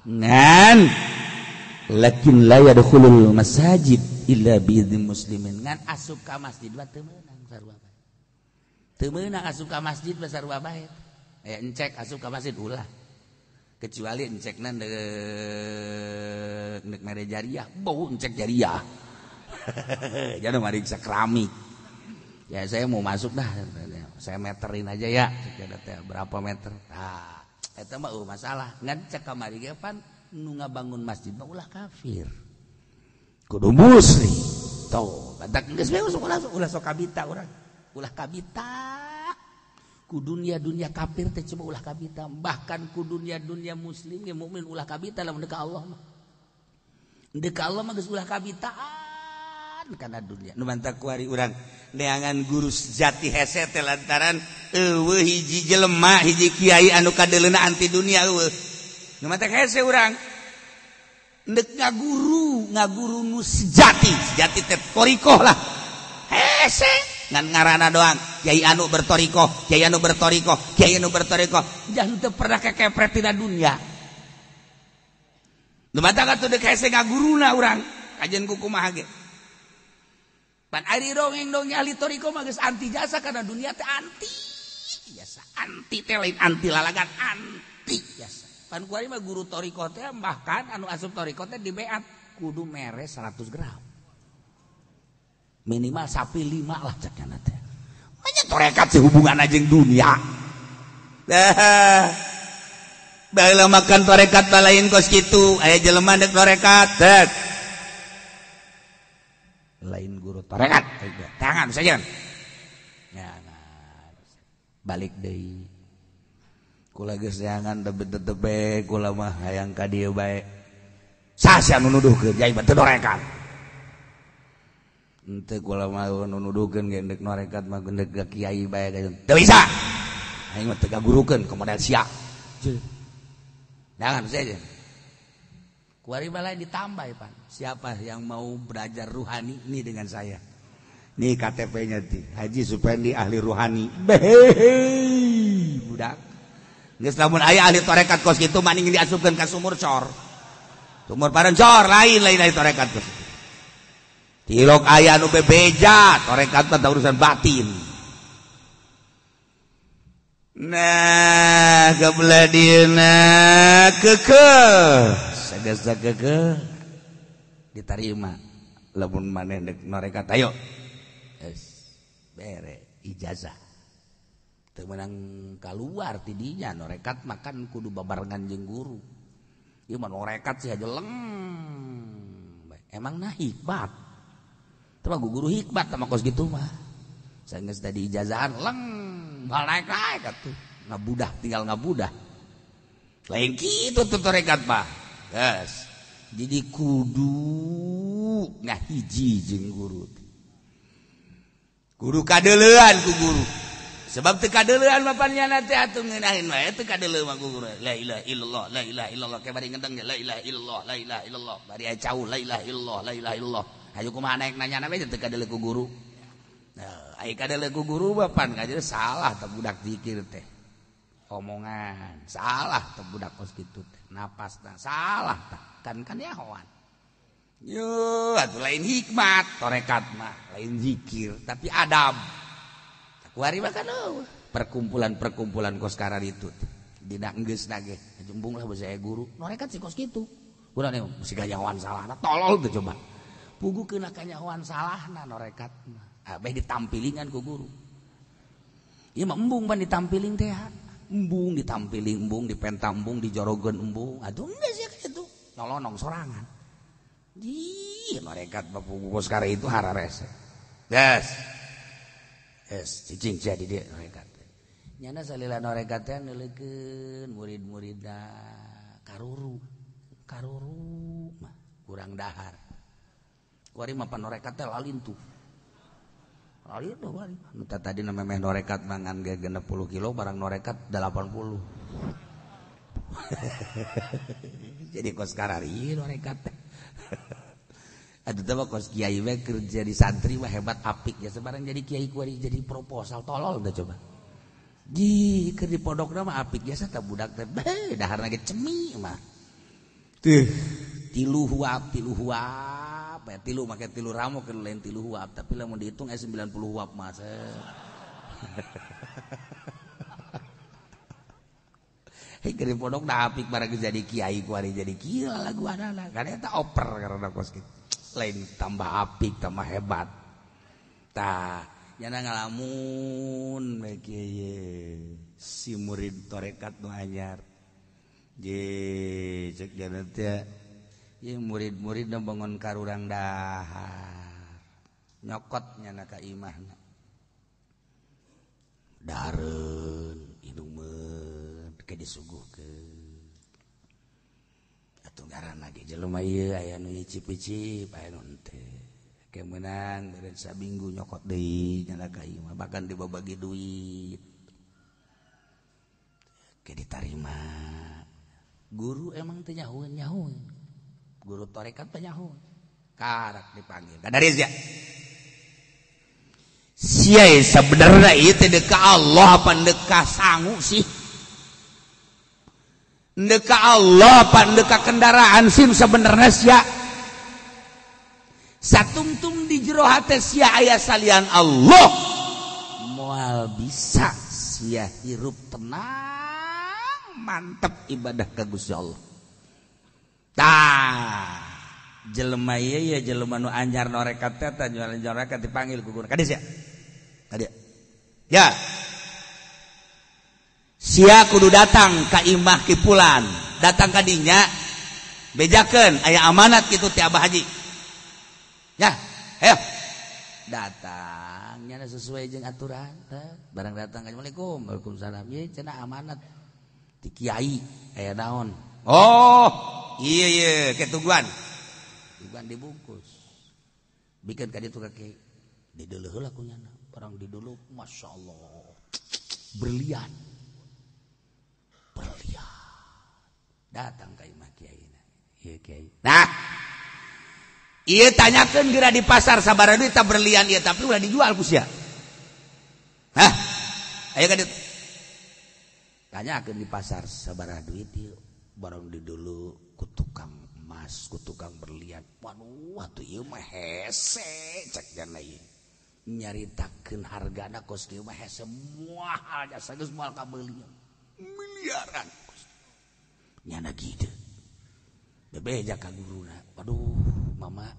ngan lakin la yadkhulul masajid illa biidzin muslimin ngan asup ka masjid mah teu meunang sarua bae teu meunang asup ka masjid mah sarua bae aya encek asup ka masjid ulah kecuali encekna nek mere jariah bau encek jariah jangan mariksa keramik ya saya mau masuk dah saya meterin aja ya berapa meter nah eta mah masalah ngan cek kamari ge pan nu ngabangun masjid mah ulah kafir kudu muslim tuh batak geus we ulah sok kabita urang ulah kabita ku dunia-dunia kafir teh coba ulah kabita bahkan ku dunia-dunia muslim ge mukmin ulah kabita lamun ka Allah mah deuk ka Allah mah geus ulah kabitaan kana dunia nu mantak kuari urang neangan guru sejati hese teh lantaran eueuh hiji jelema hiji kiai anu kadeuleuna anti dunia eueuh nu mantak hese urang deuk ngaguru nu sejati sejati teh thoriqoh lah hese ngan ngarana doang kiai anu bertorikoh kiai anu bertorikoh kiai anu bertorikoh jangan teu pernah kekepret tina dunia nu matak atuh deuk hese ngaguruna urang kajian ku kumaha ge pan ari dongeng dongeng ahli torikoh mah geus anti jasa kana dunia teh anti jasa anti teh lain anti lalagan anti jasa pan kuari mah guru torikoh teh bahkan anu asup torikoh teh dibeat kudu mere 100 gram minimal sapi 5 lah cekna teh. Banyak torekat sih hubungan aja jeung dunia. Dah. Baheula makan torekat balain kos kitu, aya jelema deuk torekat, dek. Lain guru torekat, tangan saja. Ya, nah. Balik deui. Kula geus neangan tetep bae kula mah hayang ka dieu bae. Sasya nu nuduhkeun jai mah teu torekat. Ente kula mah nu nuduhkeun ge deuk norekat mah deuk ka kiai bae teu bisa. Aing mah teu gagurukeun ka model sia. Jangan saja. Kuari mah lain ditambah pan. Siapa yang mau belajar ruhani nih dengan saya? Nih KTP-nya ti Haji Supendi ahli ruhani. Behei budak. Geus lamun aya ahli tarekat kos kitu maning diasupkeun ka sumur cor. Sumur parencor lain lain lain torekat. Tilok aya nu bebeja, torekat mah urusan batin. Nah, kebelah dieuna kekeh, sagasa kekeh diterima. Lamun maneh deuk norekat ayo. Yes, bere ijazah. Teu meunang kaluar ti dinya norekat makan kudu babarengan jeung guru. Ieu mah norekat sih aja leng. Emang nah hikmat. Teu mah guru hikmat tah kos kitu mah. Sanggeus tadi ijazahan leng balik-naik atuh. Ngabudah tinggal ngabudah. Lain kitu tuh torekat mah. Geus. Jadi kudu ngahiji jeung guru. Kudu kadeuleuan ku guru. Sebab teu kadeuleuan mah pannyana teh atuh ngeunaheun wae teu kadeuleuh mah ku guru. La ilaha illallah, la ilaha illallah ke bari ngendeng la ilaha illallah, la ilaha illallah. Bari aya cau la ilaha illallah, la ilaha illallah. Hayu kumaha naek nanyana we teu kadeuleuh ku guru. Nah, ai kadeuleuh ku guru mah pan ngajer salah teh budak zikir teh. Omongan salah teh budak kos kitu teh. Napasna salah tah. Kan kan nyahoan. Yo, atuh lain hikmat torekat mah, lain zikir tapi adab. Kuari mah kan perkumpulan-perkumpulan kos karar itu dina enggeus ge jembung lah basa guru. Norekat sih kos kitu. Urang mesti kanyahoan salahna tolol teh coba. Pugu keuna kanyahoan salahna norekat mah. Abeh ditampilingan ku guru. Ieu mah embung pan ditampiling teh. Embung ditampiling, embung dipentambung, dijorogeun embung. Atuh geus ya kitu. Nolonong sorangan. Ih, norekat mah pugu kos karar itu hararese. Yes. Yes, cicing jadi dia norekat. Nyana salila norekat teh neuleukeun murid-muridna karuru. Karuru mah kurang dahar. Kuari mah panorekat teh lalintuh. Lalintuh kuari. Nu tadi na memeh norekat mangan ge 60 kilo barang norekat 80. Jadi kos karari norekat teh. Aduh teh mah kos kiai we keur jadi santri mah hebat apik ya sebarang jadi kiai kuari jadi proposal tolol dah coba. Ji keur di pondokna mah apik biasa tah budak teh beh daharna ge cemi mah. Tuh tilu huap ya tilu make tilu ramo keur lain tilu huap tapi lamun dihitung aya 90 huap mah. Hei keur di pondok dah apik barang jadi kiai kuari jadi kieu laguanana kan eta oper karena kos kitu. Lain tambah apik tambah hebat tah nyana ngalamun we kieu si murid torekat nu anyar je cek jana teh ieu murid-murid nu bangun karurang dahar nyokot nyana ka imahna dareun inumeun ke disuguhkeun ngaranna ge jelema ieu aya nu icip-icip aya nu henteu ke meunang beureun saminggu nyokot deui nyana ka ieu mah bahkan dibabagi duit ke ditarima guru emang teu nyahueun guru tarekat teh nyahueun karak dipanggil kadaris ya sia sabenerna ieu teh deuk ka Allah apa deuk ka sangu sih ndeka Allah apa ndeka kendaraan sim sebenarnya sia satungtung di jero hate sia aya salian Allah moal bisa sia hirup tenang mantep ibadah ka Gusti Allah tah jelema ieu ya jelema nu anyar norekat teh tah jualan norekat dipanggil ku guru kades ya kades ya sia kudu datang ka imah kipulan datang ka dinya bejakeun aya amanat kitu ti Abah Haji ya ayo datang nyana sesuai jeung aturan barang datang assalamualaikum waalaikumsalam ye cenah amanat ti kiai aya naon oh iya iya ke tungguan tungguan dibungkus bikin ka ditu ka kiai dideuleuh heula ku nyana barang dideuleuh masyaallah berlian berlian datang ka imah kiai ieu kiai nah ieu tanyakeun geura di pasar sabaraha duit ta berlian ieu tapi ulah dijual ku sia hah ayo ka ditu tanyakeun di pasar sabaraha duit ieu barang didulu ku tukang emas ku tukang berlian. Waduh atuh ieu mah hese cek jana ieu. Nyaritakeun hargana kos kieu mah hese moal jasa geus moal kabeuli. Miliaran. Nyana kitu. Bebeja ka guruna. Waduh mama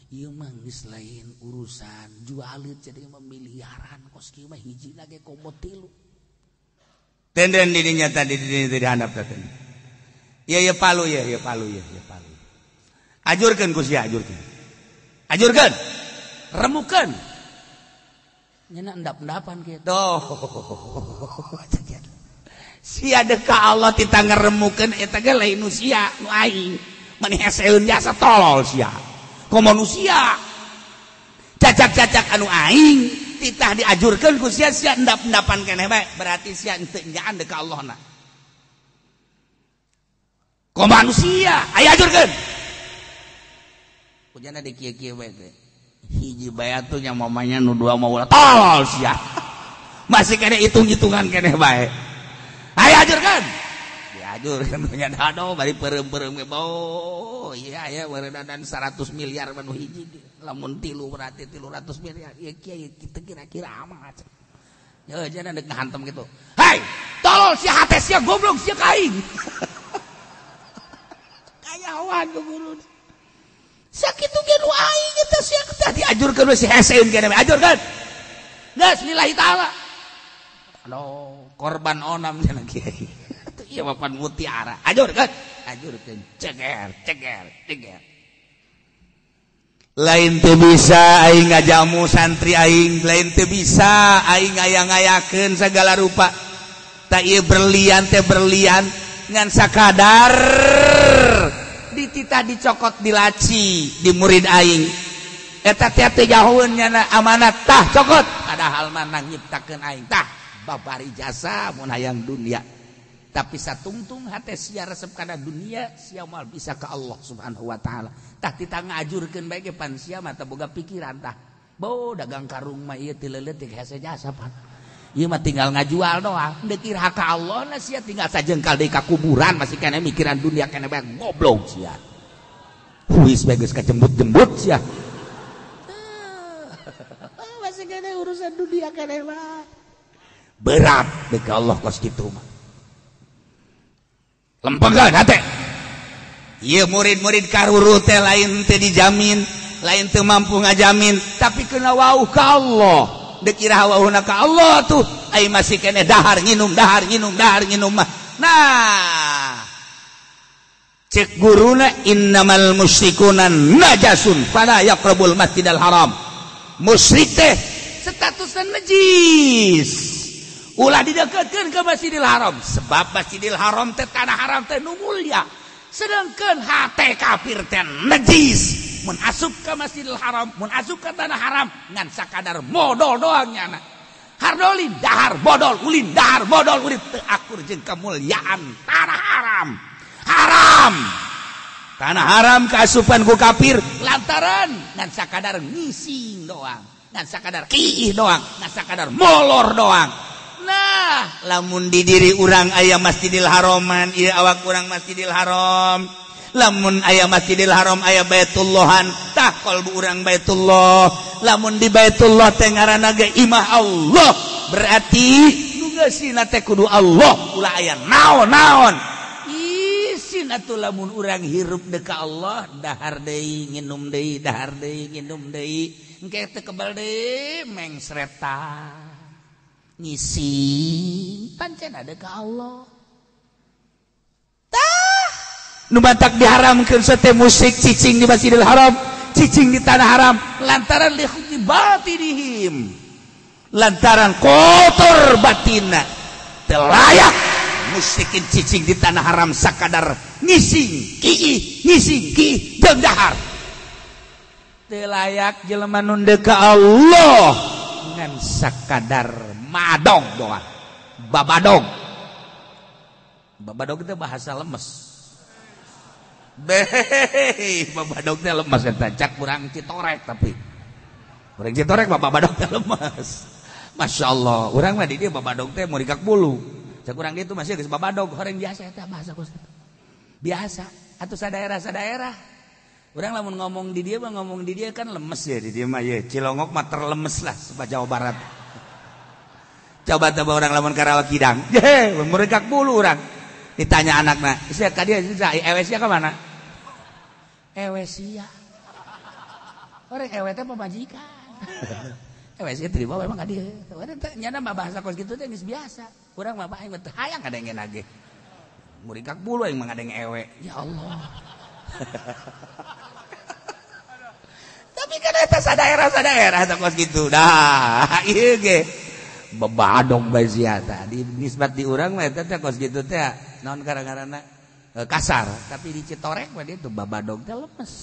ieu mah geus lain urusan jualeun jadi mah miliaran kos kieu mah hijina ge komo 3. Tenden didinya tadi di handap teh. Ieu ieu palu ieu ieu palu ieu ieu palu. Ajurkeun ku sia ajurkeun. Ajurkeun. Remukeun. Nyana endap-endapan kieu. Tuh. Sia deuk ka Allah tita ngeremukeun eta ge lain nu sia nu aing. Mani heseun jasa tolol sia. Komo nu sia. Cacak-cacak anu aing titah diajurkeun ku sia sia endap-endapan keneh bae berarti sia henteu nyaan deuk ka Allah na. Komo manusia aya ajurkeun. Kujana di kieu-kieu bae teh. Hiji bae atuh nya mamanya nu dua mah ulah tolol sia. Masih keneh hitung-hitungan keneh bae. Ayo ajurkeun. Diajurkeun nya aduh bari peureum-peureum ge bau. Iya aya meureunana 100 miliar mah nu hiji. Lamun 3 berarti 300 miliar. Ieu kieu kitu kira-kira amat. Yeuh jana deuk ngahantem kitu. Hei, tolol sia hate sia goblok sia ka aing. Kayawan ku guru. Sakitu ge nu aing eta sia teh diajurkeun we si heseun keneh ajurkeun. Geus lillahi taala. Aduh, korban onam cenah kiai. Atuh ieu mah pan mutiara. Ajurkeun, ajurkeun ceger, ceger, ceger. Lain teu bisa aing ngajamu santri aing, lain teu bisa aing ngaya-ngayakeun sagala rupa. Ta ieu berlian teh berlian ngan sakadar dititah dicokot di laci di murid aing. Eta teh teu jauheun nyana amanat tah cokot padahal mah nyiptakeun aing tah babari jasa mun hayang dunia. Tapi satungtung hate sia resep kana dunia sia moal bisa ka Allah Subhanahu wa taala. Tah tita ngajurkeun bae ge pan sia mah teu boga pikiran tah. Bo dagang karung mah ieu teu leuletik hese jasa pan. Ieu mah tinggal ngajual doang. Deuk iraha ka Allah na sia tinggal sajengkal deui ka kuburan masih keneh mikiran dunia keneh bae goblok sia. Huis bae geus kajembut-jembut sia. Masih keneh urusan dunia keneh mah. Berat deuk ka Allah kos kitu mah. Lempengkeun hate. Ieu murid-murid karuru teh lain teu dijamin, lain teu mampu ngajamin, tapi kena wauh ka Allah. Deuk iraha wauhna ka Allah tuh, ai masih keneh dahar nginum, dahar nginum, dahar nginum mah. Nah, cek guruna innamal musyrikuna najasun fala yaqrabul masjidal haram. Musyrik teh statusna najis. Ulah dideketkeun ke Masjidil Haram sebab Masjidil Haram teh tanah haram teh nu mulia, sedangkan hate kafir teh najis. Mun asup ke Masjidil Haram, mun asup ke tanah haram ngan sakadar modol doang nyana. Hardolin dahar bodol ulin dahar bodol ulin teu akur jeung kemuliaan tanah haram. Haram. Tanah haram kaasupan ku kafir lantaran ngan sakadar ngising doang, ngan sakadar kiih doang, ngan sakadar molor doang. Nah, lamun di diri urang aya Masjidil Haroman, ieu awak urang Masjidil Haram. Lamun aya Masjidil Haram aya Baitullahan, tah kalbu urang Baitullah. Lamun di Baitullah teh ngaranna ge imah Allah. Berarti nu geusina teh kudu Allah, ulah aya naon-naon. Isin atuh lamun urang hirup deuk ka Allah, dahar deui, nginum deui, dahar deui, nginum deui. Engke teu kebal deui mengsreta. Ngisi pancen ada ke Allah. Tah nu batak diharamkeun teh musik cicing di Masjidil Haram, cicing di tanah haram lantaran li batinihim. Lantaran kotor batinna. Teu layak musikin cicing di tanah haram sakadar ngising kiih, ngising kiih jeung dahar. Teu layak jelema nu deuk ka Allah ngan sakadar madong doang, babadong. Babadong itu bahasa lemes. Beh, babadong teh lemes eta cak urang Citorek tapi. Urang Citorek mah babadong teh lemes. Masya Allah, urang mah di dieu babadong teh mau dikak bulu. Cak urang dieu tuh masih geus babadog, horeng biasa eta bahasa kos. Biasa. Atuh sadaerah-sadaerah. Urang lamun ngomong di dia mah ngomong di dia kan lemes ya di dia mah ya. Cilongok mah terlemes lah sebab Jawa Barat. Coba-coba orang lamun Karawang Kidang. Ye, meregak bulu urang. Ditanya anakna, "Sia ka dia ewe sia ka mana?" Ewe sia. Orang ewe teh pamajikan. Ewe sia teh dibawa emang ka dieu. Nyana mah bahasa kos kitu teh geus biasa. Urang mah aing mah teu hayang ngadengin ge. Murikak bulu aing mah ngadeng ewe. Ya Allah. Tapi kan eta sadaerah-sadaerah teh kos kitu. Dah, ieu ge bebadong bae sia tah. Di nisbat di urang mah eta teh kos kitu teh naon gara-garana kasar, tapi di Citorek mah dia tuh babadong teh lemes.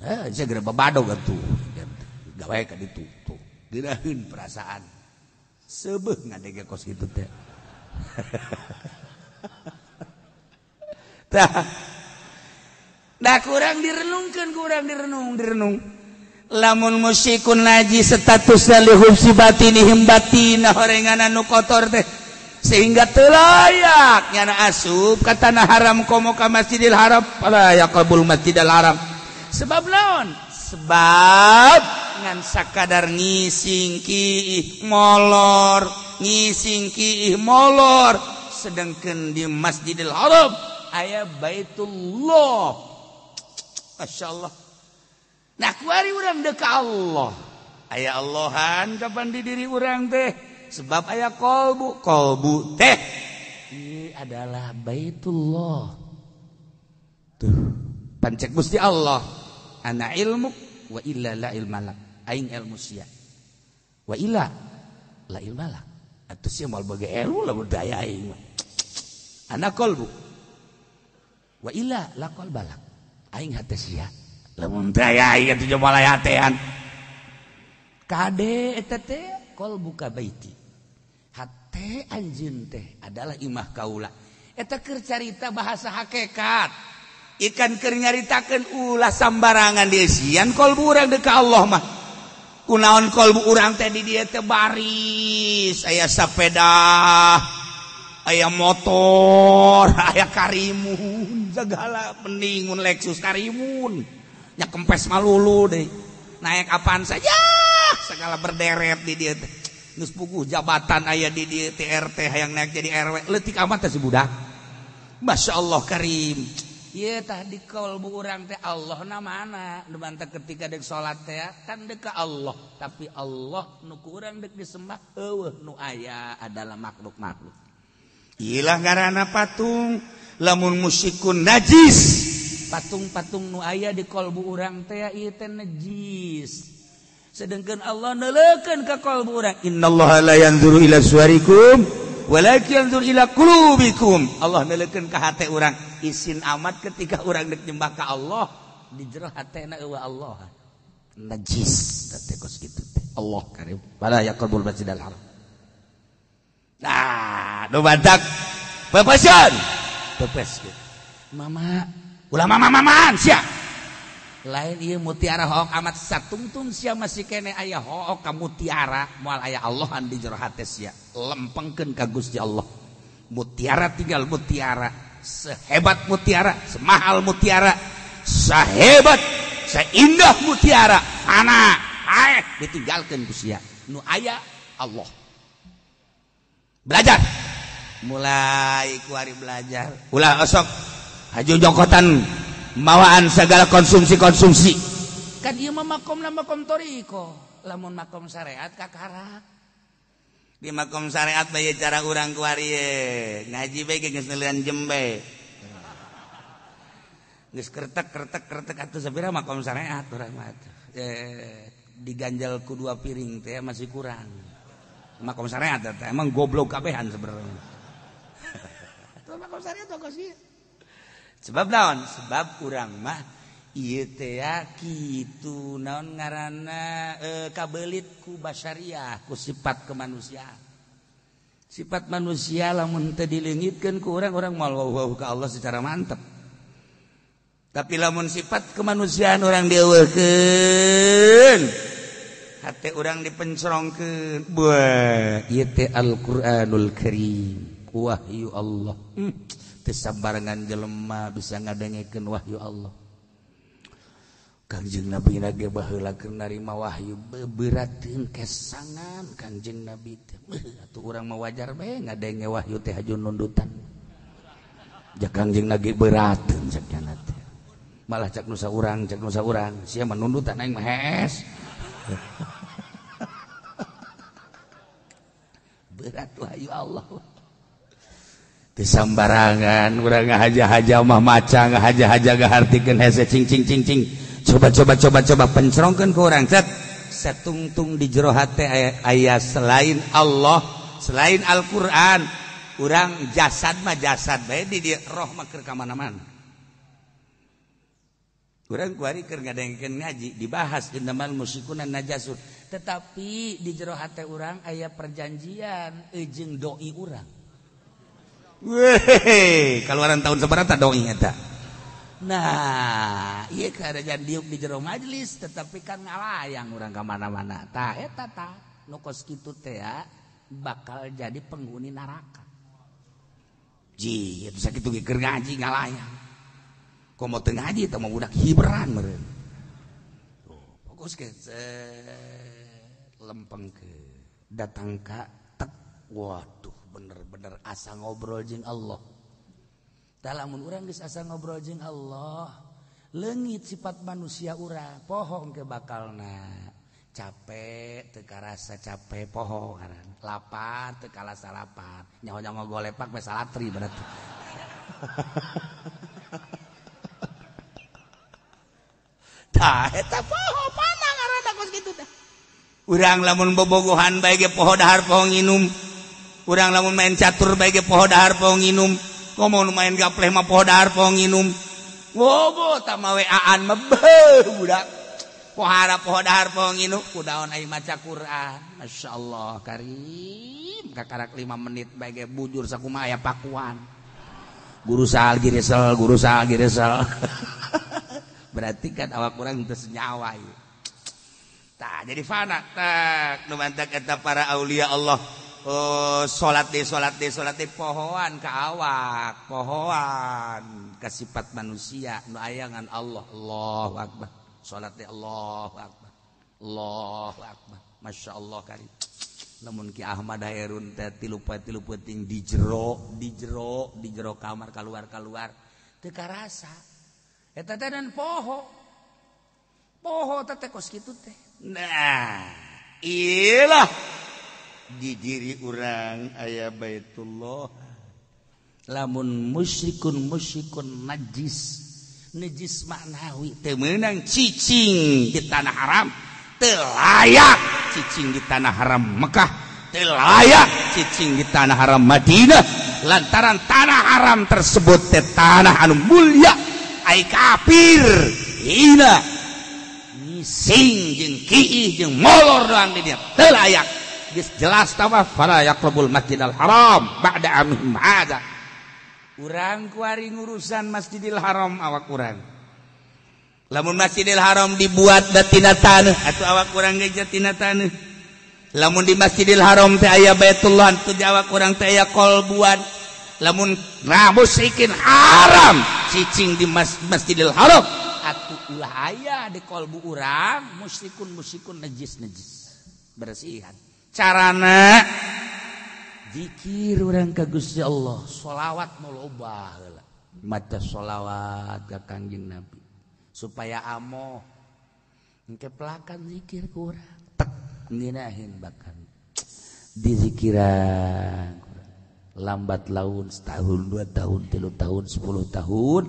Heh, sia geura babadong atuh. Gawe ka ditu tuh. Geuraheun perasaan. Seubeuh ngadege kos kitu teh. Tah. Nah kurang direnungkan, kurang direnung. Lamun musyikun najis statusna lihubsi batinihim batina horengan anu kotor teh sehingga teu layak nyana asup ka tanah haram komo ka Masjidil Haram la yaqbul Masjidil Haram. Sebab naon? Sebab ngan sakadar ngising kiih molor, ngising kiih molor, sedangkan di Masjidil Haram aya Baitullah. Masya Allah. Nah kuari urang deuk ka Allah. Aya Allahan kapan di diri urang teh. Sebab aya kolbu. Kolbu teh ini adalah Baitullah. Tuh pancek Gusti Allah. Ana ilmu wa illa la ilmalak. Aing ilmu sia. Wa illa la ilmalak. Atuh sia moal bage ilmu lamun daya aing mah. Ana kolbu. Wa illa la qalbalak. Aing hate sia. Lamun daya aing atuh moal hatean. Kade eta teh qalbuka baiti. Hate anjeun teh adalah imah kaula. Eta keur carita bahasa hakikat. Ikan keur nyaritakeun ulah sambarangan dieusian kolbu urang deuk ka Allah mah. Kunaon kolbu urang teh di dieu teh baris, aya sapeda, aya motor, aya karimun, segala mending mun Lexus karimun. Nya kempes malulu deui. Naik apaan saja segala berderet di dieu teh. Geus puguh jabatan aya di dieu TRT hayang naik jadi RW, leutik amat teh si budak. Masya Allah karim. Ieu tah di kalbu urang teh Allah na mana? Nu mantep ketika deuk salat teh kan deuk ka Allah, tapi Allah nu ku urang deuk disembah eueuh nu aya adalah makhluk-makhluk. Ilah ngaranna patung, lamun musyikun najis. Patung-patung nu aya di kalbu urang teh ieu teh najis. Sedangkan Allah neuleukeun ka kalbu urang, innallaha la yanzuru ila suwarikum walakin yanzuru ila qulubikum. Allah neuleukeun ka hate urang. Isin amat ketika urang deuk nyembah ka Allah di jero hatena eueuh Allah. Najis teh kos kitu teh. Allah karim. Wala yaqrabul masjidal haram. Nah, nu badak pepeseun. Pepes kitu. Mama, ulah mama-mamaan sia. Lain ieu mutiara hook amat satungtung sia masih kene aya hook ka mutiara moal aya Allahan di jero hate sia. Lempengkeun ka Gusti Allah. Mutiara tinggal mutiara, sehebat mutiara, semahal mutiara, sehebat, seindah mutiara, anak ae ditinggalkeun ku sia. Nu aya Allah. Belajar. Mulai kuari belajar. Ulah osok haju jongkotan mawaan segala konsumsi-konsumsi. Kan ieu mah makomna makom toriko, lamun makom syariat kakara. Di makom syariat bae cara urang kuari ye. Ngaji bae geus neuleun jembe. Geus kertek-kertek-kertek atuh sapira makom syariat urang mah atuh. Diganjal ku 2 piring teh masih kurang. Makom syariat teh emang goblok kabehan sebenarnya. Atuh makom syariat kok sih. Sebab naon? Sebab urang mah ieu teh kitu naon ngaranna kabelit ku basyariah, ku sifat kemanusiaan. Sifat manusia lamun teu dileungitkeun ku urang, urang moal wauh ka Allah secara mantep. Tapi lamun sifat kemanusiaan urang dieuweuhkeun, hate urang dipencrongkeun, buah ieu teh Al-Qur'anul Karim, wahyu Allah. Teu sabarengan jelema bisa ngadengekeun wahyu Allah. Kangjeng Nabi ge baheula keur narima wahyu beubeuratkeun kesangan Kangjeng Nabi teh. Atuh urang mah wajar bae ngadenge wahyu teh haju nundutan. Ja Kangjeng Nabi beurateun cek nya teh. Malah cek nu saurang, cek nu saurang, sia mah nundutan aing mah hees. Berat wahyu Allah. Teu sambarangan urang ngahaja-haja mah maca, ngahaja-haja ngahartikeun hese cing cing cing cing. Coba coba coba coba pencerongkeun ku urang set satungtung di jero hate aya selain Allah, selain Al-Qur'an. Urang jasad mah jasad bae di dieu roh mah keur ka mana-mana. Urang kuari keur ngadengkeun ngaji dibahas innamal musyrikuna najasun. Tetapi di jero hate urang aya perjanjian jeung doi urang. Weh, kaluaran tahun sabaraha doi eta. Nah, ieu karajaan diuk di jero majelis tetapi kan ngalayang urang ka mana-mana. Tah eta tah nu kos kitu teh bakal jadi penghuni neraka. Ji, eta sakitu ge keur ngaji ngalayang. Komo teu ngaji teh mah budak hiberan meureun. Tuh, fokus ke lempeng ke datang ka tek. Waduh, bener-bener asa ngobrol jeung Allah. Lamun urang geus asa ngobrol jeung Allah, leungit sifat manusia urang, poho ke bakalna. Capek teu karasa capek poho ngaran. Lapar teu karasa lapar. Nyaho-nyaho golepak we salatri berarti. Tah eta poho pana ngaranna kos kitu teh. Urang lamun bobogohan bae ge poho dahar poho nginum. Urang lamun main catur bae ge poho dahar poho nginum. Komo nu main gapleh mah poho dahar poho nginum. Wogo tah mah WA-an mah beuh budak. Pohara poho dahar poho nginum kudaon aing maca Quran. Masyaallah karim kakarak 5 menit bae ge bujur sakumaha aya pakuan. Guru sal giresel, guru sal giresel. Berarti kan awak urang teu senyawa ieu. Tah jadi fana tak nu mantak eta para aulia Allah. Oh, salat deh pohoan ka awak, pohoan ka sifat manusia nu ayangan Allah. Allahu akbar. Salat deh Allahu akbar. Allahu akbar. Masyaallah kali. Lamun Ki Ahmad Hairun teh tilu poe tilu peuting di jero kamar kaluar-kaluar teu karasa. Eta teh dan poho. Poho teh kos kitu teh. Nah, iyalah di diri urang aya Baitullah. Lamun musyrikun najis, najis maknawi teu meunang cicing di tanah haram, teu layak cicing di tanah haram Mekah, teu layak cicing di tanah haram Madinah, lantaran tanah haram tersebut teh tanah anu mulia. Ai kafir hina ngising jeung kiih jeung molor doang di dieu teu layak. Geus jelas tawaf fala yaqrabul masjidal haram ba'da amihim hadza. Urang kuari ngurusan Masjidil Haram awak urang. Lamun Masjidil Haram dibuat tina taneuh atuh awak urang ge tina taneuh. Lamun di Masjidil Haram teh aya Baitullah atuh awak urang teh aya kolbuan. Lamun musyrikin haram cicing di Masjidil Haram atuh ulah aya di kolbu urang musyrikun najis bersihan. Carana zikir urang ka Gusti Allah, sholawat nu loba heula. Maca sholawat ka Kangjeng Nabi supaya amoh. Engke pelakan zikir ku urang, tek ngeunaheun bahkan dizikiran lambat laun setahun, 2 tahun, 3 tahun, 10 tahun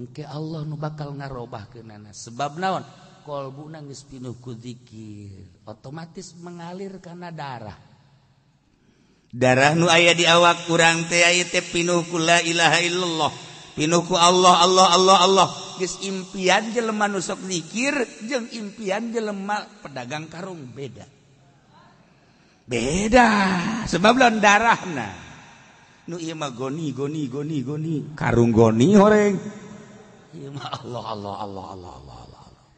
engke Allah nu bakal ngarobahkeunana. Sebab naon? Kolbuna geus pinuh ku zikir, otomatis mengalir kana darah. Darah nu aya di awak urang teh aya teh pinuh ku la ilaha illallah, pinuh ku Allah Allah Allah Allah. Geus impian jelema nu sok zikir jeung impian jelema pedagang karung beda. Beda sebab lawan darahna. Nu ieu mah goni goni goni goni, karung goni horeng. Ieu mah Allah Allah Allah Allah Allah.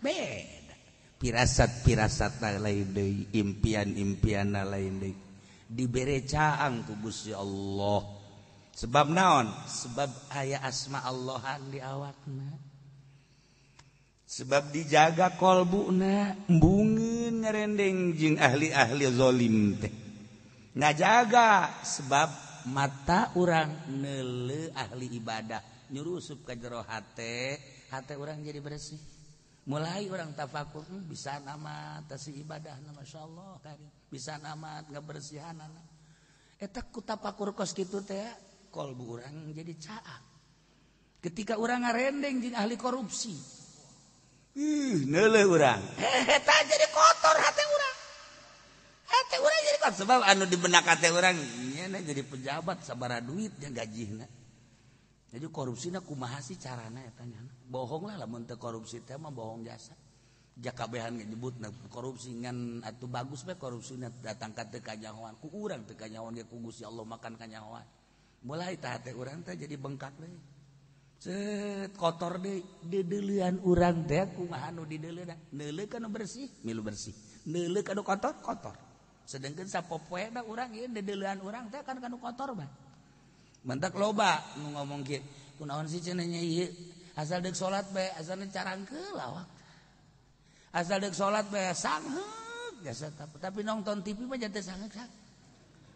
Beda. Pirasat-pirasat lain deui, impian-impian lain deui. Dibere caang ku Gusti Allah. Sebab naon? Sebab aya asma Allahan di awakna. Sebab dijaga kolbuna, embungeun ngarendeng jeung ahli-ahli zalim teh. Ngajaga sebab mata urang neuleuh ahli ibadah nyurusup ka jero hate, hate urang jadi bersih. Mulai orang tafakur bisa amat tasi ibadah na masyaallah karim, bisa amat ngabersihanana. Eta ku tafakur kos kitu teh kolbu urang jadi caak. Ketika urang ngarendeng jeung ahli korupsi, neuleuh urang. Eta jadi kotor hate urang. Hate urang jadi kotor sebab anu di benak hate urang nya jadi pejabat sabaraha duit nya gajihna. Jadi korupsina kumaha sih carana eta nya? Bohong lah lamun teu korupsi teh mah bohong jasa. Jakabehan nyebutna korupsi ngan atuh bagus bae korupsina datang ka teu kanyahoan. Ku urang teu kanyahoan ge ku Gusti Allah makan kanyahoan. Mulai tah hate urang teh jadi bengkak deui. Set kotor deui deudeulean urang teh kumaha nu dideuleuna. Neuleuh ka nu bersih, milu bersih. Neuleuh ka nu kotor, kotor. Sedengkeun sapopoena urang ieu deudeulean urang teh kan ka nu kotor mah. Mentak loba nu ngomong kieu, kunaon sih cenah nya ieu? Asal deuk salat bae, asalna carangkeul awak. Asal deuk salat bae sangheuk jasa tapi nonton TV mah janten sangheuk.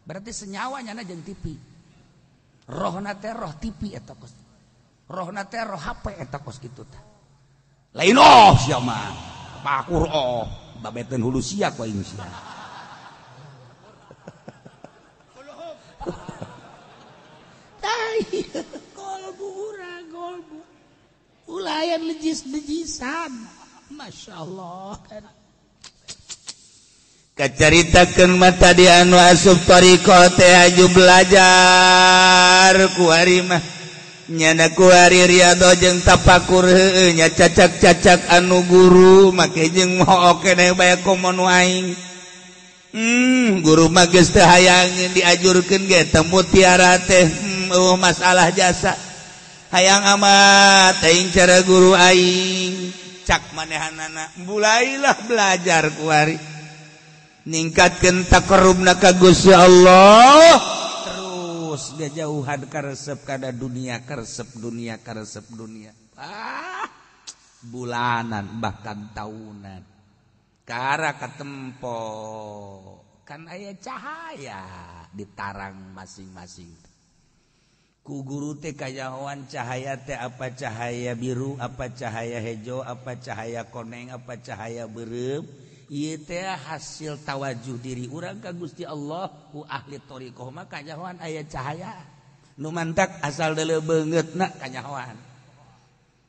Berarti senyawa nyana jeung TV. Rohna teh roh TV eta kos. Rohna teh roh HP eta kos kitu tah. Lain oh sia mah. Pakur oh, babeteun hulu sia ku aing sia. Kolbu urang kolbu ulayan lejis-lejisan Masya Allah. Kacaritakeun mah tadi anu asup thariqah teh aju belajar ku ari mah nyana ku ari riyadhah jeung tapakur heueuh nya cacak-cacak anu guru make jeung moho keneh bae komo nu aing. Guru mah geus teu hayangeun diajurkeun ge teu mutiara teh masalah jasa hayang amat aing cara guru aing cak manehanana mulailah belajar kuari ningkatkeun taqarrubna ka Gusti Allah terus gajauhan karesep kada dunia karesep dunia karesep dunia bulanan bahkan tahunan kara katempo kan aya cahaya di tarang masing-masing. Ku guru teh kajahoan cahaya teh apa cahaya biru, apa cahaya hejo, apa cahaya koneng, apa cahaya beureum. Ieu teh hasil tawajuh diri urang ka Gusti Allah ku ahli thariqah mah kajahoan aya cahaya. Nu mantak asal deuleu beungeutna kajahoan.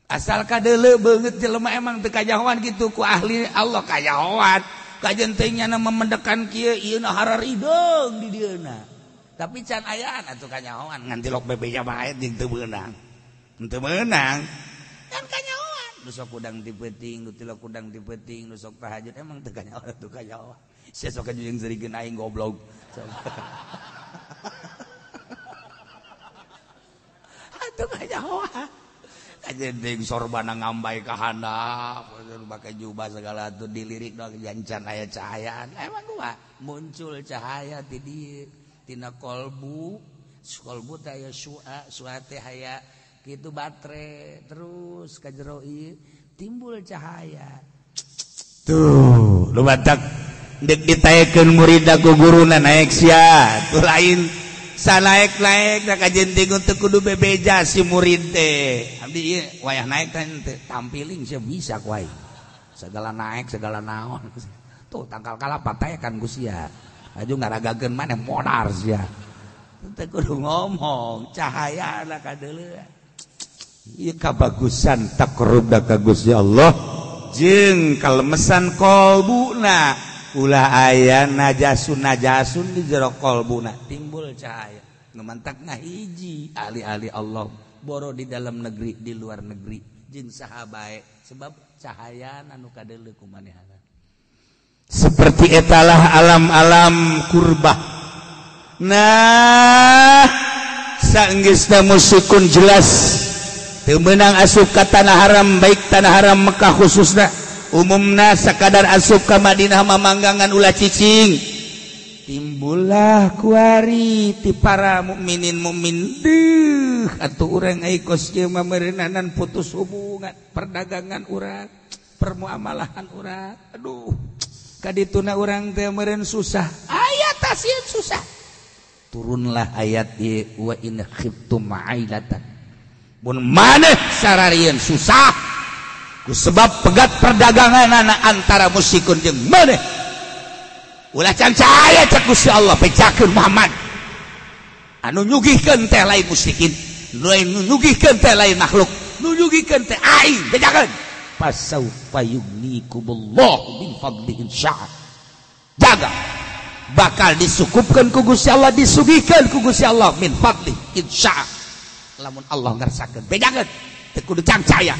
Asal kadeuleu beungeut jelema emang teu kajahoan kitu ku ahli Allah kajahoan. Kajen teh nyana memendekan kieu ieu na hararideung di dieuna. Tapi can ayaan atuh kanyahoan ngan tilok bebeja bae jeung teu beunang. Teu meunang. Kan kanyahoan. Nu sok kudang ti peuting, nu tilok kudang ti peuting, nu sok tahajud emang teu kanyahoan atuh kanyahoan. Sia sok jeung serikeun aing goblok. Atuh kanyahoan. Kajen teh sorbana ngambai ka handap, make jubah segala atuh dilirik dong jancan aya cahayaan. Emang gua muncul cahaya ti dieu. Tina kolbu, kolbu teh aya syua, syua teh aya kitu baterai terus ka jero ieu timbul cahaya. Tuh, lu batak deuk ditaekeun murid ku guruna naek sia. Tuh lain sanaek-naek da kajen teh teu kudu bebeja si murid teh. Abdi ieu wayah naek teh tampiling sia bisa ku aing. Segala naek segala naon. Tuh tangkal kalapa taekan ku sia. Aju ngaragakeun maneh modar sia. Teu kudu ngomong, cahayana kadeuleuan. Ieu kabagusan taqarrub ka Gusti Allah jeung kalemesan kolbuna. Ulah aya najasun najasun di jero kolbuna timbul cahaya. Nu mantak ngahiji ahli-ahli Allah boro di dalam negeri di luar negeri jeung saha bae sebab cahayana nu kadeuleu ku manehna. Seperti etalah alam-alam kurbah. Nah, saenggeusna musykun jelas teu meunang asup ka tanah haram baik tanah haram Mekah khususna umumna sakadar asup ka Madinah mamanggangan ulah cicing. Timbullah kuari ti para mukminin mukmin deuh atuh urang ai kos ieu mah meureunnanan putus hubungan perdagangan urang, permuamalahan urang. Aduh, kadituna urang teh meureun susah. Aya tasieun susah. Turunlah ayat ieu wa in khiftum ailatan. Mun maneh sararieun susah ku sebab pegat perdaganganana antara musyrikun jeung maneh. Ulah cancaya cek Gusti Allah bejakeun Muhammad. Anu nyugihkeun teh lain musyrikin, nu nyugihkeun teh lain makhluk, nu nyugihkeun teh aing bejakeun. Fasaufa yugnikumullahu min fadlihi insya'a. Jaga bakal disukupkeun ku Gusti Allah, disugihkeun ku Gusti Allah min fadli insya'a. Lamun Allah ngersakeun bejakeun teu kudu cancaya.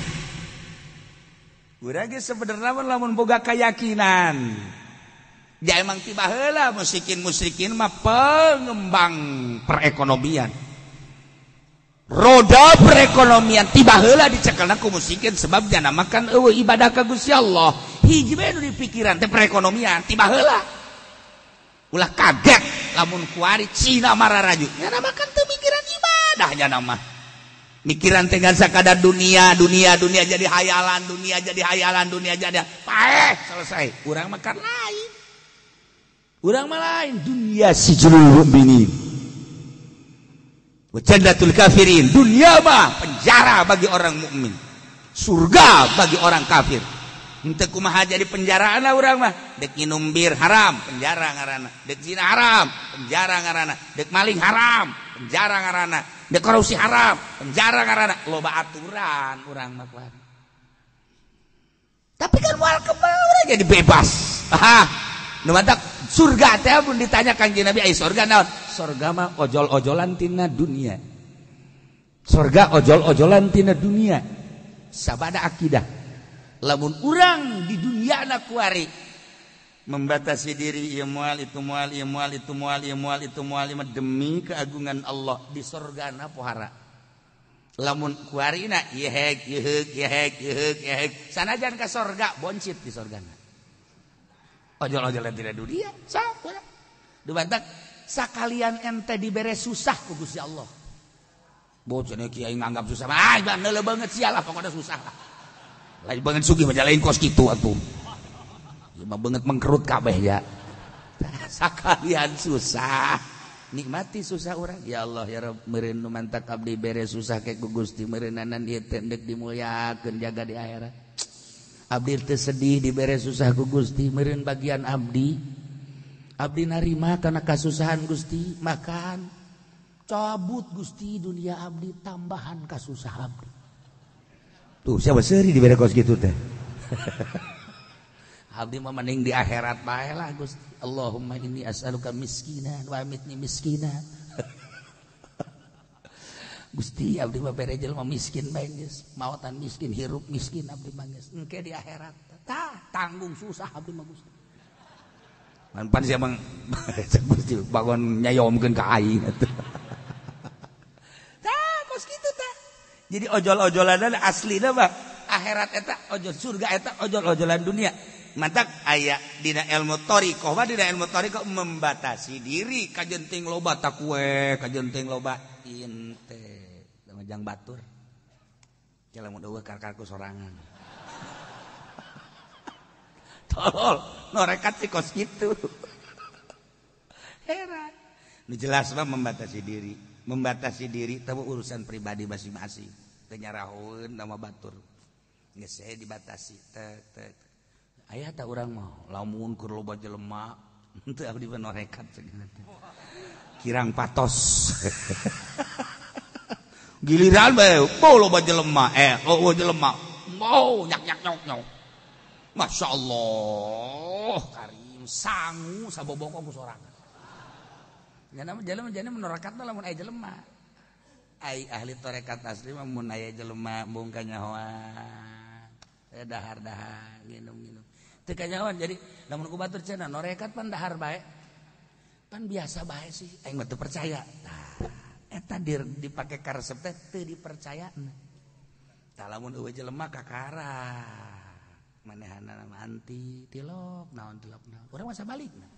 Urang ge sebenarna lamun boga keyakinan. Ya emang tiba heula musyrikin-musyrikin mah pengembang perekonomian. Roda perekonomian tiba heula dicekelna ku musyrikin sebab jana makan eueuh ibadah ka Gusti Allah. Hiji bae nu dipikiran teh perekonomian tiba heula. Ulah kaget lamun kuari Cina mararaju. Nyana makan teu mikiran ibadah nyana mah. Mikiran teh ngan sakadar dunia, dunia, dunia jadi hayalan, dunia jadi hayalan, dunia jadi paeh selesai. Urang makan lain. Urang mah lain dunia sijnul mu'minin wa jannatul kafirin. Dunia mah penjara bagi orang mukmin, surga bagi orang kafir. Henteu kumaha jadi penjaraan lah urang mah. Dek nginum bir haram, penjara ngaranna. Dek zina haram, penjara ngaranna. Dek maling haram, penjara ngaranna. Dek korupsi haram, penjara ngaranna. Loba aturan urang mah. Tapi kan moal kebal urang jadi bebas. Ah, nu matak surga teh pun ditanya Kanjeng Nabi ai surga naon? Surga mah ojol-ojolan tina dunia. Surga ojol-ojolan tina dunia. Sabada akidah. Lamun urang di dunia na kuari membatasi diri ieu moal itu moal ieu moal itu moal ieu moal itu moal demi keagungan Allah di surga na pohara. Lamun kuari na yehek yehek yehek yehek yehek sanajan ka surga boncit di surgana. Ojol-ojolan tidak dunia, sok urang. Dubantak sakalian ente dibere susah ku Gusti Allah. Bocah kiai nganggap susah mah, ah neuleuh banget sia lah pokoknya susah lah. Lain banget sugih mah lain kos kitu atuh. Ieu mah banget mengkerut kabeh ya. Sakalian susah, nikmati susah urang. Ya Allah ya Rabb meureun nu mantak abdi bere susah ke ku Gusti meureunanan ieu teh endek dimuliakeun jaga di akhirat. Abdi teu sedih dibere susah ku Gusti meureun bagian abdi. Abdi narima kana kasusahan Gusti, makan cabut Gusti dunia abdi tambahan kasusah abdi. Tuh siapa seuri dibere kos kitu teh. Abdi mah mending di akhirat bae lah Gusti. Allahumma inni as'aluka miskinan wa amitni miskinan. Gusti abdi mah bere jelema miskin bae geus, maotan miskin, hirup miskin abdi mah geus. Engke di akhirat tah tanggung susah abdi mah Gusti. Pan sia mah Gusti bangun nyayomkeun ka aing atuh. Tah kos kitu tah. Jadi ojol-ojolan aslina mah akhirat eta ojol surga eta ojol-ojolan dunia. Mantak aya dina ilmu thariqah mah dina ilmu thariqah membatasi diri kajenting loba takwe kajenting loba inte jang batur. Lamun eueuh karkarku sorangan. Tolol, norekat sih kos kitu. Heran. Nu jelas mah membatasi diri. Membatasi diri tahu urusan pribadi masing-masing. Teu nyarahoeun nama batur. Geus saya dibatasi teh teh. Aya tah urang mah lamun keur loba jelema henteu abdi mah norekat segala teh. Kirang patos. Giliran bae bau loba jelema loba jelema. Mau nyak nyak nyok nyok. Masya Allah, karim sangu saboboko ku sorangan. Nya nama jelema jane menorekat mah lamun aya jelema. Ai ahli tarekat asli mah mun aya jelema embung kanyahoan. Dahar-dahar nginum-nginum. Teu kanyahoan jadi lamun ku batur cenah norekat pan dahar bae. Pan biasa bae sih, aing mah teu percaya. Tah, eta dipake karesep teh teu dipercayana. Tah lamun eueuh jelema kakara. Manehana anti tilok naon tilok naon. Urang masa balikna.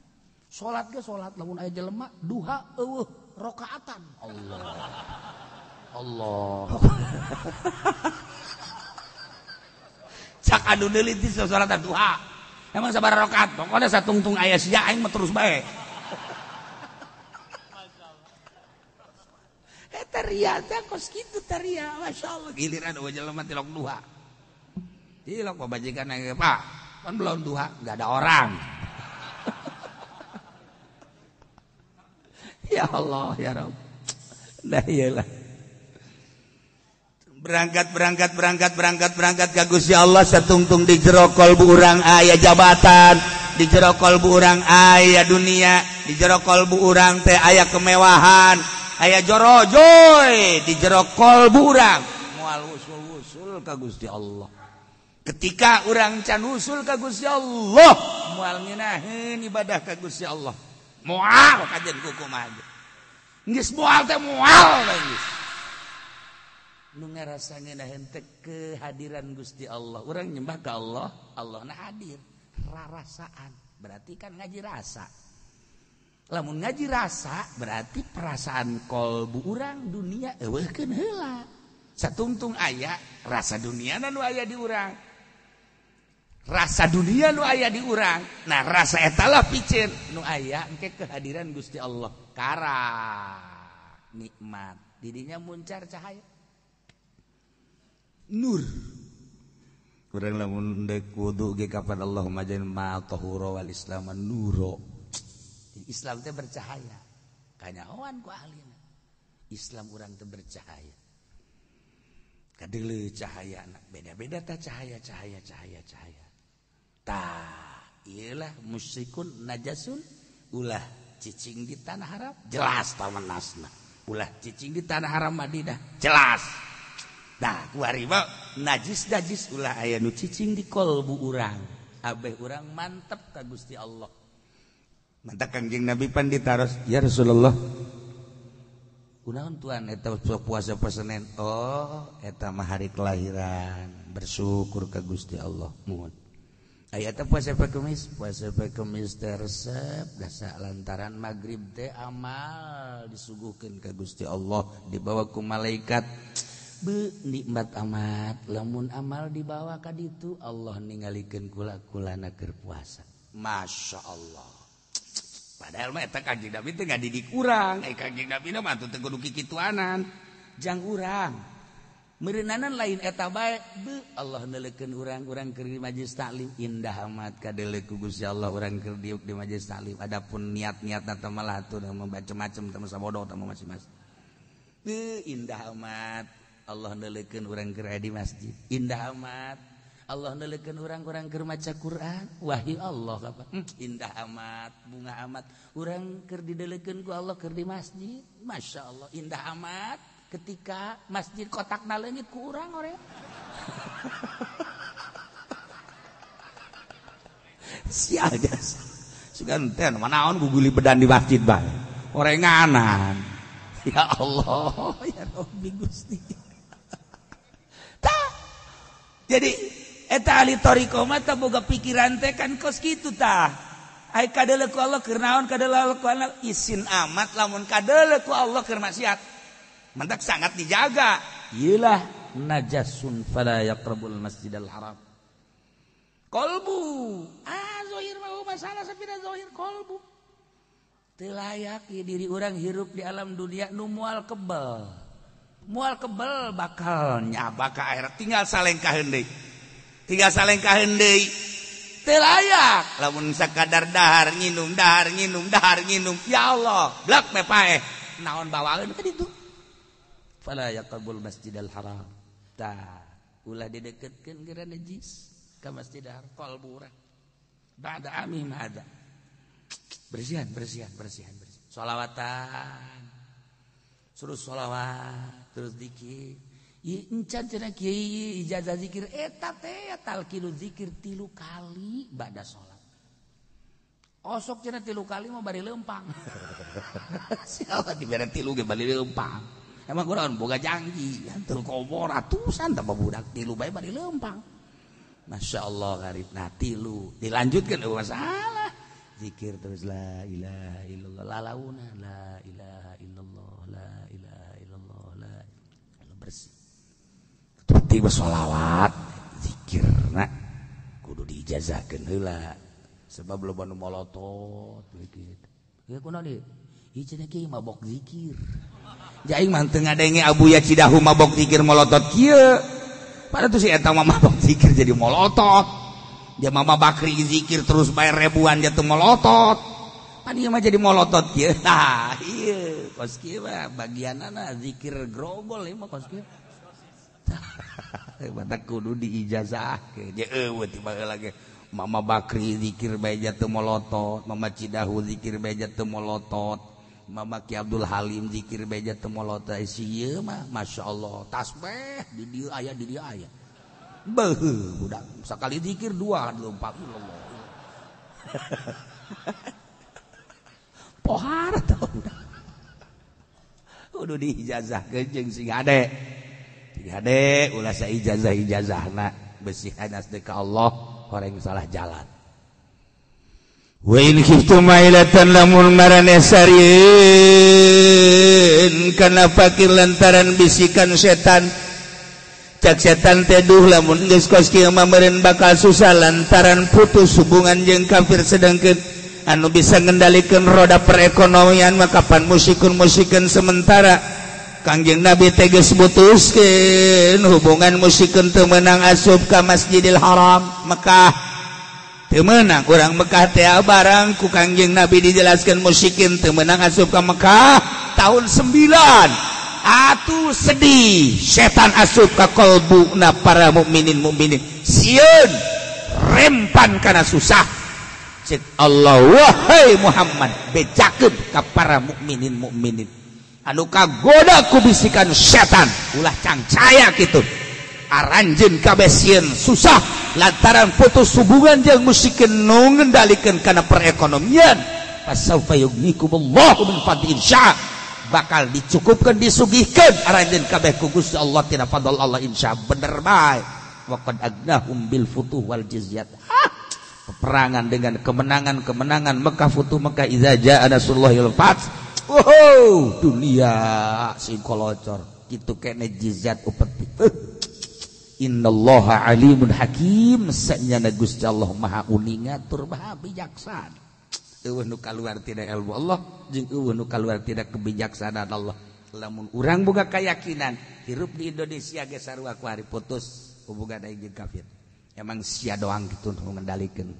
Salat ge salat lamun aya jelema duha eueuh rakaatan. Allah. Allah. Cak anu neulit di salat duha. Emang sabaraha rakaat? Pokona satungtung aya sia aing mah terus bae. Eta ria teh kos kitu teh ria, masyaallah. Giliran eueuh jelema tilok duha. Tilok pabajikan aing, Pak, kan belum duha, enggak ada orang. Ya Allah, ya Rabb. Nah iyalah. Berangkat berangkat berangkat berangkat berangkat ka Gusti Allah satungtung di jero kolbu urang aya jabatan, di jero kolbu urang aya dunia, di jero kolbu urang teh aya kemewahan, aya jorojoy di jero kolbu urang. Moal usul-usul ka Gusti Allah. Ketika urang can usul ka Gusti Allah, moal ngeunaheun ibadah ka Gusti Allah. Moal kajen kukumaha. Geus moal teh moal geus. Nu ngarasa ngeunaheun teh kehadiran Gusti Allah. Urang nyembah ka Allah, Allah na hadir. Rarasaan, berarti kan ngaji rasa. Lamun ngaji rasa berarti perasaan kolbu urang dunia eueuhkeun heula. Satungtung aya rasa dunia nu aya di urang. Rasa dunia nu aya di urang. Nah, rasa eta lah piceun nu aya engke kehadiran Gusti Allah. Kara nikmat. Didinya muncar cahaya. Nur. Urang lamun deuk wudu ge kapan Allahumma ja'al ma tahura wal islam nuro. Islam teh bercahaya. Kanyahoan ku ahlina. Islam urang teh bercahaya. Kadeuleu cahayana, beda-beda tah cahaya cahaya cahaya cahaya. Tah, ieulah musyrikun najasun ulah cicing di tanah haram, jelas tamanasna. Ulah cicing di tanah haram Madinah, jelas. Nah, kuari mah najis-najis ulah aya nu cicing di kolbu urang. Abeh urang mantep ka Gusti Allah. Mantap Kangjeng Nabi pan ditaros, ya Rasulullah. Kunaon tuan eta puasa Senin? Oh, eta mah hari kelahiran, bersyukur ka Gusti Allah. Muhun. Aya eta puasa Kamis, puasa Kamis teh resep dasa lantaran magrib teh amal disuguhkeun ka Gusti Allah dibawa ku malaikat. Be nikmat amat lamun amal dibawa ka ditu Allah ningalikeun kula-kulana keur puasa. Masya Allah. Padahal mah eta Kangjeng Nabi teh ngadidik urang, Kangjeng Nabi mah atuh teu kudu kikituanan. Jang urang. Meureunanan lain eta bae, be Allah neuleukeun urang, urang keur di majelis taklim indah amat kadeuleu ku Gusti Allah urang keur diuk di majelis taklim. Adapun niat-niatna teh malah atuh macem-macem teh sabodo teh masing-masing. Be indah amat Allah neuleukeun urang keur di masjid. Indah amat Allah neuleukeun urang-urang keur maca Quran, wahyu Allah kapan. Indah amat, bunga amat urang keur dideleukeun ku Allah keur di masjid. Masya Allah, indah amat ketika masjid kotakna leungit ku urang oreng. Sial jasa. Sugan teh manaon guguli bedan di masjid bae. Orenganan. Ya Allah, ya Rabbi Gusti. Tah. Jadi eta ahli thariqah mah teh boga pikiran teh kan kos kitu tah. Ai kadeuleu ku Allah keur naon kadeuleu ku Allah isin amat lamun kadeuleu ku Allah keur maksiat. Mantak sangat dijaga. Iyalah najasun fala yaqrabul masjidal haram. Kolbu. Ah zahir mah masalah sapira zahir kolbu. Teu layak ieu diri urang hirup di alam dunia nu moal kebel. Moal kebel bakal nyaba ka akhirat tinggal salengkaheun deui. Tinggal salengkaheun deui. Teu layak lamun sakadar dahar nginum dahar nginum dahar nginum. Ya Allah, blek me paeh. Naon bawaeun ka ditu? Fala yaqrabul masjidal haram. Tah, ulah dideketkeun geura najis ka masjid haram qalbu urang. Ba'da amim hada. Bersihan, bersihan, bersihan, bersihan. Sholawatan. Terus sholawat, terus zikir. Ieu encan cenah kiai ijazah zikir eta teh talqinu zikir 3 kali ba'da salat. Osok cenah 3 kali mah bari leumpang. Siapa dibere 3 ge bari leumpang. Emang urang boga janji, teu komo ratusan tambah budak 3 bae bari leumpang. Masya Allah karib. Nah 3 dilanjutkan eueuh masalah. Zikir terus la ilaha illallah, lalauna la ilaha illallah, la ilaha illallah, la bersih. Tiba sholawat zikir na kudu diijazahkeun heula sebab loba nu molotot begitu. Ya kunaon ieu? Ieu cenah kieu mabok zikir. Jaing mah teu ngadenge Abuya Cidahu mabok zikir molotot kieu. Padahal tuh si eta mah mabok zikir jadi molotot. Dia Mama Bakri zikir terus bayar ribuan dia teu molotot. Pan ieu mah jadi molotot kieu. Tah ieu kos kieu mah bagianana zikir grogol ieu mah kos kieu. Batak kudu diijazahkeun. Je eueuh tiba heula ge Mama Bakri zikir bae jatuh molotot, Mama Cidahu zikir bae jatuh molotot, Mama Ki Abdul Halim zikir bae jatuh molotot. Si ieu mah masyaallah tasbih di dieu aya di dieu aya. Beuh budak sakali zikir 2 4 Allah. Pohar tah budak. Kudu diijazahkeun jeung sing hade. Sing hade ulah saijazah-ijazahna besihan asli ka Allah. Orang salah jalan. Wa in khiftum ailatan lamun marane sarieun kana fakir lantaran bisikan setan. Cak setan teh duh lamun geus kos kieu mah meureun bakal susah lantaran putus hubungan jeung kafir sedangkeun anu bisa ngendalikeun roda perekonomian mah kapan musikun-musikan sementara Kangjeng Nabi teh geus mutuskeun hubungan musikeun teu meunang asup ka Masjidil Haram Mekah. Teu meunang urang Mekah teh barang ku Kangjeng Nabi dijelaskeun musikin teu meunang asup ka Mekah tahun 9. Atuh sedih setan asup ka kolbuna para mukminin mukminin. Sieun rempan kana susah. Cek Allah wahai Muhammad bejakeun ka para mukminin mukminin. Anu kagoda ku bisikan setan ulah cangcaya kitu aranjeun kabeh sieun susah lantaran putus hubungan jeung musikeun nu ngendalikeun kana perekonomian fasaufa yughnikumullahu min fadli insya bakal dicukupkeun disugihkeun aranjeun kabeh ku Gusti Allah tina fadl Allah insya bener bae wa qad agnahum bil futuh wal jizyat. Peperangan dengan kemenangan-kemenangan Mekah futuh Mekah iza jaa nasrullahi wal fath. Wow, dunia sing kolocor kitu kene jizyat upeti. Innallaha alimun hakim, sanyana Gusti Allah Maha uninga tur Maha bijaksana. Eueuh nu kaluar tina ilmu Allah jeung eueuh nu kaluar tina kebijaksanaan Allah. Lamun urang boga keyakinan hirup di Indonesia ge sarua ku ari putus hubungan aing jeung kafir. Emang sia doang kitu nu ngendalikeun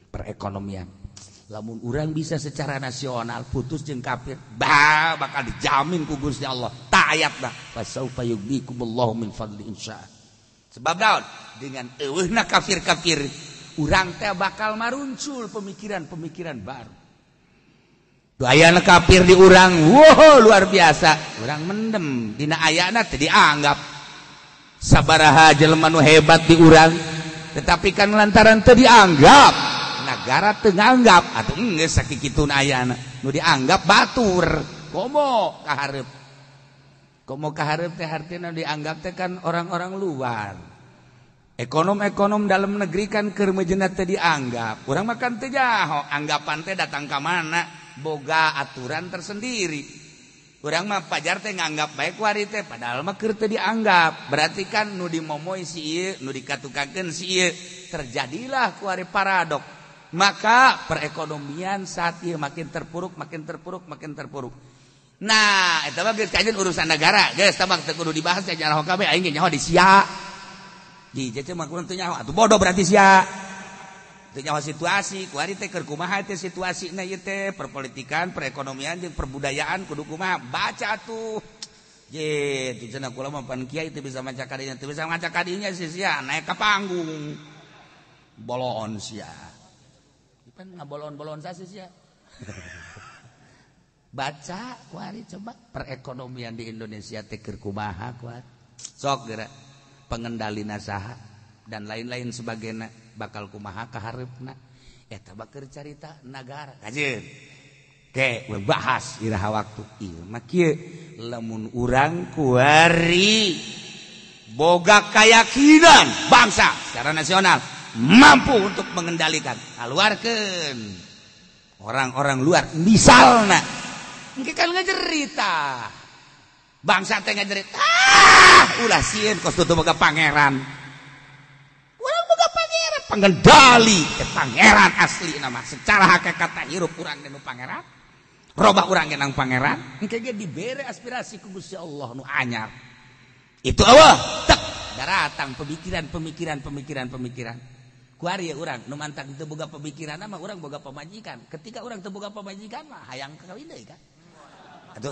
perekonomian. Lamun urang bisa secara nasional putus jeung kafir, bah bakal dijamin ku Gusti Allah. Ta ayatna fasaufa yughnikumullahu min fadli insya. Sebab naon? Dengan eueuhna kafir-kafir, urang teh bakal maruncul pemikiran-pemikiran baru. Ayana kafir di urang, wow luar biasa. Urang mendem dina ayana teh dianggap sabaraha jelema nu hebat di urang, tetapi kan lantaran teu dianggap negara teu nganggap atuh geus sakikitun ayana nu dianggap batur komo kahareup komo kahareup teh hartina dianggap teh kan orang-orang luar ekonom-ekonom dalam negeri kan keur mejeuna teh dianggap urang mah kan teu jaho anggapan teh datang ka mana boga aturan tersendiri urang mah pajar teh nganggap bae kuari teh padahal mah keur teu dianggap berarti kan nu dimomoy si ieu nu dikatukakeun si ieu terjadilah kuari paradok. Maka perekonomian saat ini makin terpuruk, makin terpuruk, makin terpuruk. Nah, eta mah geus kajeun urusan negara. Geus tah mah teu kudu dibahas nya nyaho kabeh aing ge nyaho di sia. Di cece mah kudu teu nyaho atuh bodoh berarti sia. Teu nyaho situasi, kuari teh keur kumaha teh situasina ieu teh perpolitikan, perekonomian jeung perbudayaan kudu kumaha. Baca atuh. Ye, tu cenah kula mah pan kiai teu bisa maca kadinya, teu bisa maca kadinya si sia naik ka panggung. Bolon sia. Pan ngabolon-bolon sasi sia. Baca kuari coba perekonomian di Indonesia teh keur kumaha kuari. Sok geura pengendalina saha dan lain-lain sebagainya bakal kumaha kahareupna. Eta bakeur carita nagara. Kajeun. Ke bahas iraha waktu ieu mah kieu lamun urang kuari boga keyakinan bangsa secara nasional mampu untuk mengendalikan, keluarkan Orang-orang luar misalna engke kan ngajerita. Bangsa teh ngajerit. Ah, ulah sieun kos tutu boga pangeran. Urang boga pangeran, pengendali ke pangeran asli nama. Secara hakikat hirup urang nu pangeran. Robah urang ge nang pangeran, engke ge dibere aspirasi ku Gusti Allah nu anyar. Itu eueuh, tek daratang pemikiran pemikiran pemikiran pemikiran. Kuari urang nu mantak teu boga pemikiran mah urang boga pamajikan. Ketika urang teu boga pamajikan mah hayang kawin deui kan. Atuh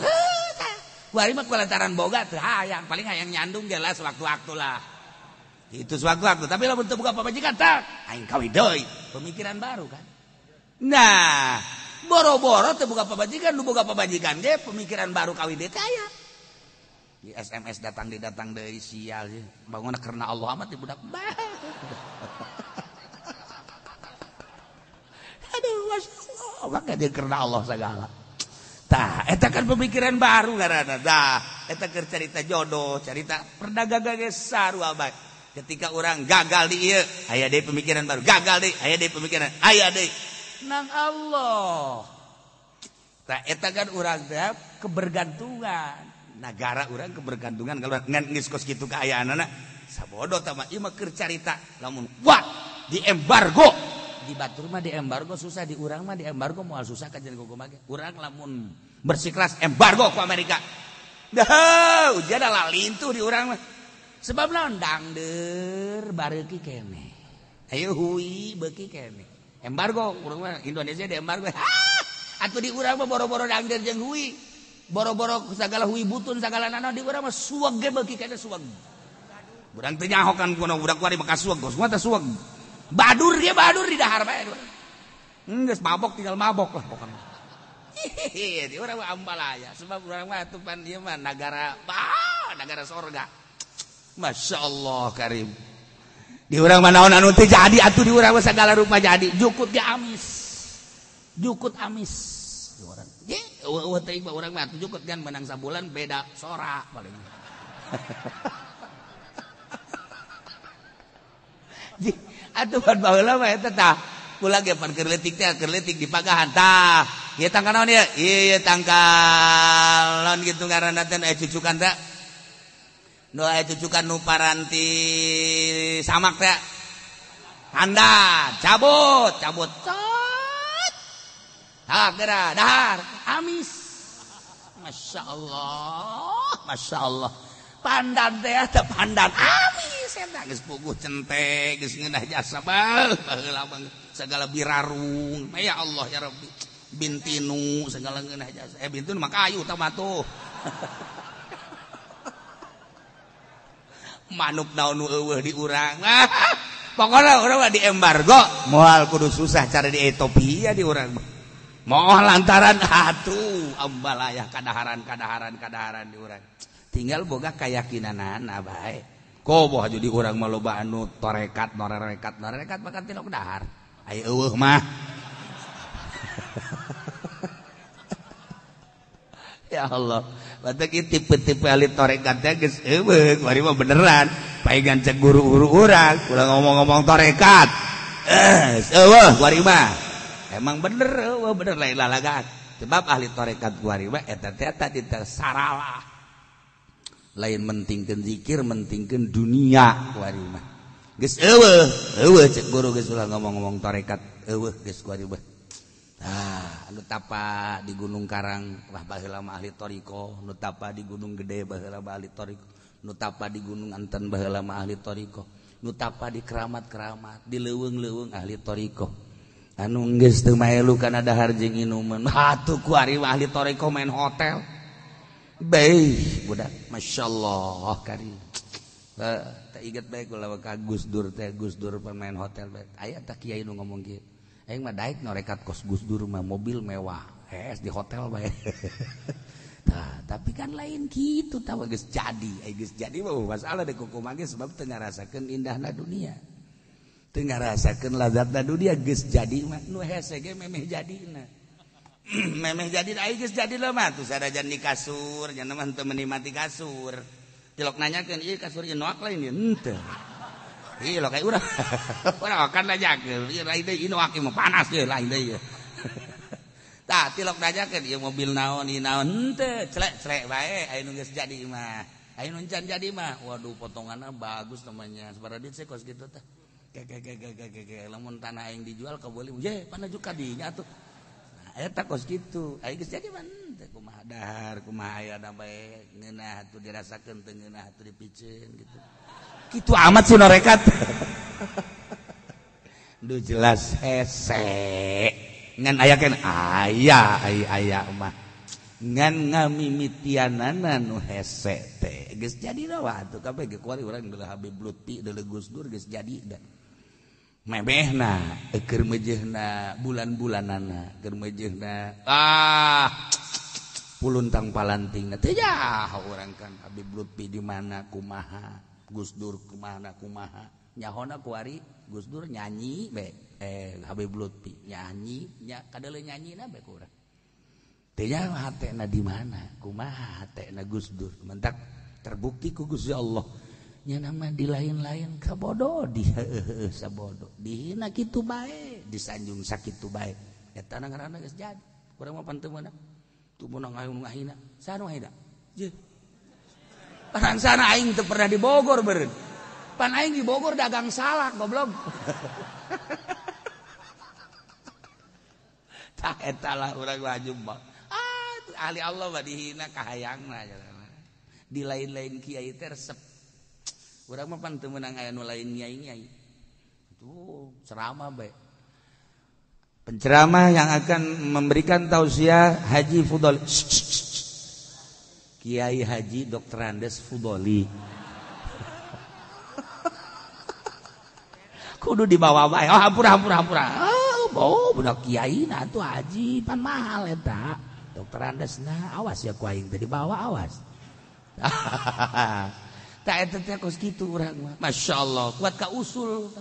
kuari mah kulantaran boga teu hayang, paling hayang nyandung ge lah sewaktu-waktu lah. Itu sewaktu-waktu, tapi lamun teu boga pamajikan tak aing kawin deui. Pemikiran baru kan. Nah, boro-boro teu boga pamajikan, nu boga pamajikan ge pemikiran baru kawin deui teh aya. Di SMS datang deui sial bangunna karena Allah amat di budak. Aduh, masyaallah, maka dia karena Allah segala. Tah, eta kan pemikiran baru ngaranna. Tah, eta keur carita jodoh, carita perdagangan ge sarua bae. Ketika orang gagal di ieu, aya deui pemikiran baru, gagal deui, aya deui pemikiran, aya deui. Nang Allah. Tah, eta kan urang teh kebergantungan. Nagara urang kebergantungan kalau ngan geus kos kitu kaayaanana sabodo tah mah ieu mah keur carita lamun kuat di embargo. Di batur mah di embargo susah, di urang mah di embargo moal susah kajian kumaha ge. Urang lamun bersikeras embargo ku Amerika. Dah, ujian lalintuh di urang mah. Sebab naon dangdeur bareuki keneh. Ayo hui beuki keneh. Embargo urang mah Indonesia di embargo. Atuh di urang mah boro-boro dangdeur jeung hui. Boro-boro sagala hui butun sagala nanaon di urang mah suweg ge beuki keneh suweg. Urang teu nyaho kan kuno budak kuari mah kasuweg, geus mah teh suweg. Badur dia badur di dahar bae. Geus mabok tinggal mabok lah pokoknya. Hihi, di urang mah ambalaya sebab urang mah atuh pan ieu mah nagara bah, nagara sorga. Masya Allah karim. Di urang mah naon anu teu jadi atuh di urang mah sagala rupa jadi. Jukut ge amis. Jukut amis di urang. Ye, eueuh teuing mah urang mah atuh jukut kan menang sabulan beda sora paling. Atuh pan baheula mah eta tah. Kula ge pan keur leutik teh keur leutik di pagahan tah. Ieu tangkal naon ieu? Ieu tangkal naon kitu ngaranna teh aya cucukan teh. Nu aya cucukan nu paranti samak teh. Tanda, cabut, cabut. Tot. Tah geura dahar, amis. Masyaallah, masyaallah. Pandan teh eta pandan amis eta geus puguh cente geus ngeunah jasa baheula segala birarung ya Allah ya Rabbi bintinu segala ngeunah jasa bintinu mah kayu tah mah tuh manuk naon nu eueuh di urang pokona urang mah di embargo moal kudu susah cara di Ethiopia di urang mah moal lantaran atuh ambalayah kadaharan kadaharan kadaharan di urang tinggal boga keyakinanana bae. Koboh jadi urang mah loba anu torekat, norekat, norekat maka tilok dahar. Aya eueuh mah. Ya Allah, batak ieu tipe-tipe ahli torekat teh geus eueuh, kuari mah beneran. Paingan cek guru-guru urang, ulah ngomong-ngomong torekat. Eueuh kuari mah. Emang bener eueuh bener lain lalagaan. Sebab ahli torekat kuari mah eta teh tadi teh saralah. Lain mentingkeun zikir, mentingkeun dunia kuari mah. Geus eueuh, eueuh cek guru geus ulah ngomong-ngomong tarekat, eueuh geus kuari mah. Ah, anu tapa di Gunung Karang wah baheula mah ahli thariqah, nu tapa di Gunung Gede baheula mah ahli thariqah, nu tapa di Gunung Anten baheula mah ahli thariqah, nu tapa di keramat-keramat, di leuweung-leuweung ahli thariqah. Anu geus teu maelu kana dahar jeung inuman. Atuh kuari mah ahli thariqah main hotel. Baik budak, masya Allah karim. Tak ingat baik kalau ka Gus Dur teh Gus Dur pemain hotel baik. Aya tak kiai nu ngomong kieu. Aing mah daek norekat kos Gus Dur mah mobil mewah, hees di hotel bae. Tah, tapi kan lain kitu tah geus jadi, ai geus jadi mah masalah deuk kumaha ge sebab teu ngarasakeun indahna dunia. Teu ngarasakeun lazatna dunia geus jadi mah nu hese ge memeh jadina. Memeh jadi ai geus jadi mah tuh sadajan di kasur nya mah teu menikmati kasur. Tilok nanyakeun ieu kasur ieu noak lain ieu henteu. Ieu lo kayak urang. Urang kan nanyakeun ieu lain deui ieu noak ieu mah panas ieu lain deui. Tah tilok nanyakeun ieu mobil naon ieu naon henteu celek-celek bae aya nu geus jadi mah. Aya nu can jadi mah. Waduh potonganna bagus namanya. Sabaraha duit sih kos kitu teh. Ke lamun tanah aing dijual kabeuli. Ye panaju ka dinya atuh. Nah eta kos kitu. Aya geus jadi mah teh kumaha dahar kumaha aya bae ngeunah atuh dirasakeun teu ngeunah atuh dipiceun gitu. Kitu amat sih norekat. Duh jelas hese. Ngan aya kan aya aya mah. Ngan ngamimitianana nu hese teh geus jadi rawa atuh kabeh ge kuari urang deuleu Habib Lutfi deuleu Gus Dur geus jadi da. Memehna keur meujeuhna bulan-bulanana keur meujeuhna ah puluntang palantingna teh jauh urang kan Habib Lutfi di mana kumaha Gus Dur kumaha kumaha nyahona kuari Gus Dur nyanyi be Habib Lutfi nyanyi nya kadeuleu nyanyina be ku urang teh nyaho hatena di mana kumaha hatena Gus Dur mentak terbukti ku Gusti Allah nya nama di lain-lain kabodo di heueuh sabodo dihina kitu bae disanjung sakitu bae eta ngaranna geus jadi urang mah pan teu meunang teu meunang aing nu ngahina saha nu ngahina je parangsana aing teu pernah di Bogor beureun pan aing di Bogor dagang salak goblok. Tah eta lah urang wajib mah. Ah ahli Allah mah dihina kahayangna di lain-lain kiai teh resep. Urang mah pan teu meunang aya nu lain nyai-nyai. Tuh ceramah bae. Penceramah yang akan memberikan tausiah Haji Fudoli. Kiai Haji Dr. Andes Fudoli. Kudu dibawa bae. Oh hampura hampura. Oh budak kiai na atuh haji pan mahal eta. Dokter Andesna awas ya ku aing teh dibawa awas. Tah eta teh kos kitu urang mah. Masyaallah, kuat ka usul,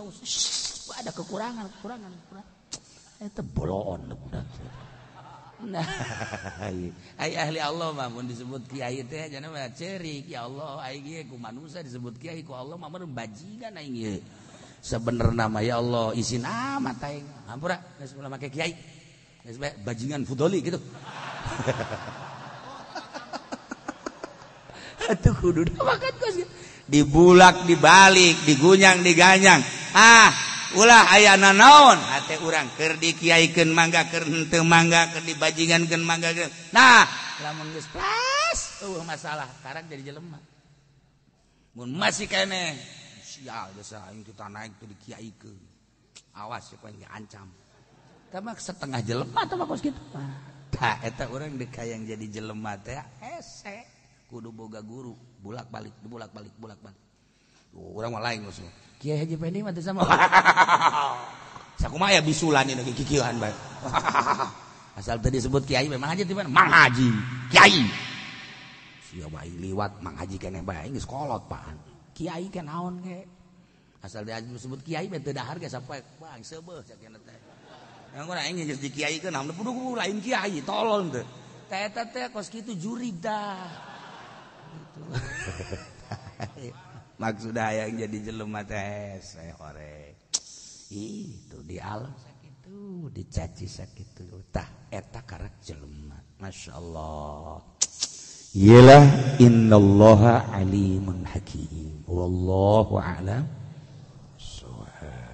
ada kekurangan. Eta boloon budak. Nah, ai ahli Allah mah mun disebut kiai teh jana mah cerik ya Allah aing ieu ku manusia disebut kiai ku Allah mah mun bajingan aing ieu. Sebenarnya mah ya Allah izin amat aing. Hampura geus ulah make kiai. Geus bae bajingan Fudoli gitu. Atuh kudu makan kos dibulak dibalik digunyang diganyang. Ah, ulah aya nanaon hate urang keur dikiaikeun mangga keur henteu mangga keur dibajingankeun mangga. Nah, lamun geus plas eueuh masalah karang jadi jelema. Mun masih keneh sial jasa aing kita naik tuh dikiaikeun. Awas ya ku aing diancam. Tah mah setengah jelema tah mah kos kitu. Tah eta urang deuk hayang jadi jelema teh hese kudu boga guru bolak-balik bolak-balik bolak-balik. Urang mah lain musuh. Kiai Haji Pendi mah teu sama. Sakumaha ya bisulan ieu kikieuan bae. Asal teu disebut kiai memang haji di mana? Mang Haji, kiai. Sia bae liwat Mang Haji keneh bae geus kolot pan. Kiai kan naon ge. Asal disebut kiai mah teu dahar ge sampai bang seubeuh sakena teh. Yang urang aing geus dikiaikeun naon kudu lain kiai tolol teh. Teh eta teh kos kitu jurig dah. Gitu. Maksud hayang jadi jelema teh hese horeng. Itu di alam sakitu, dicaci sakitu. Tah eta karak jelema. Masyaallah. Ialah innallaha alimun hakim. Wallahu a'lam. Bissawab.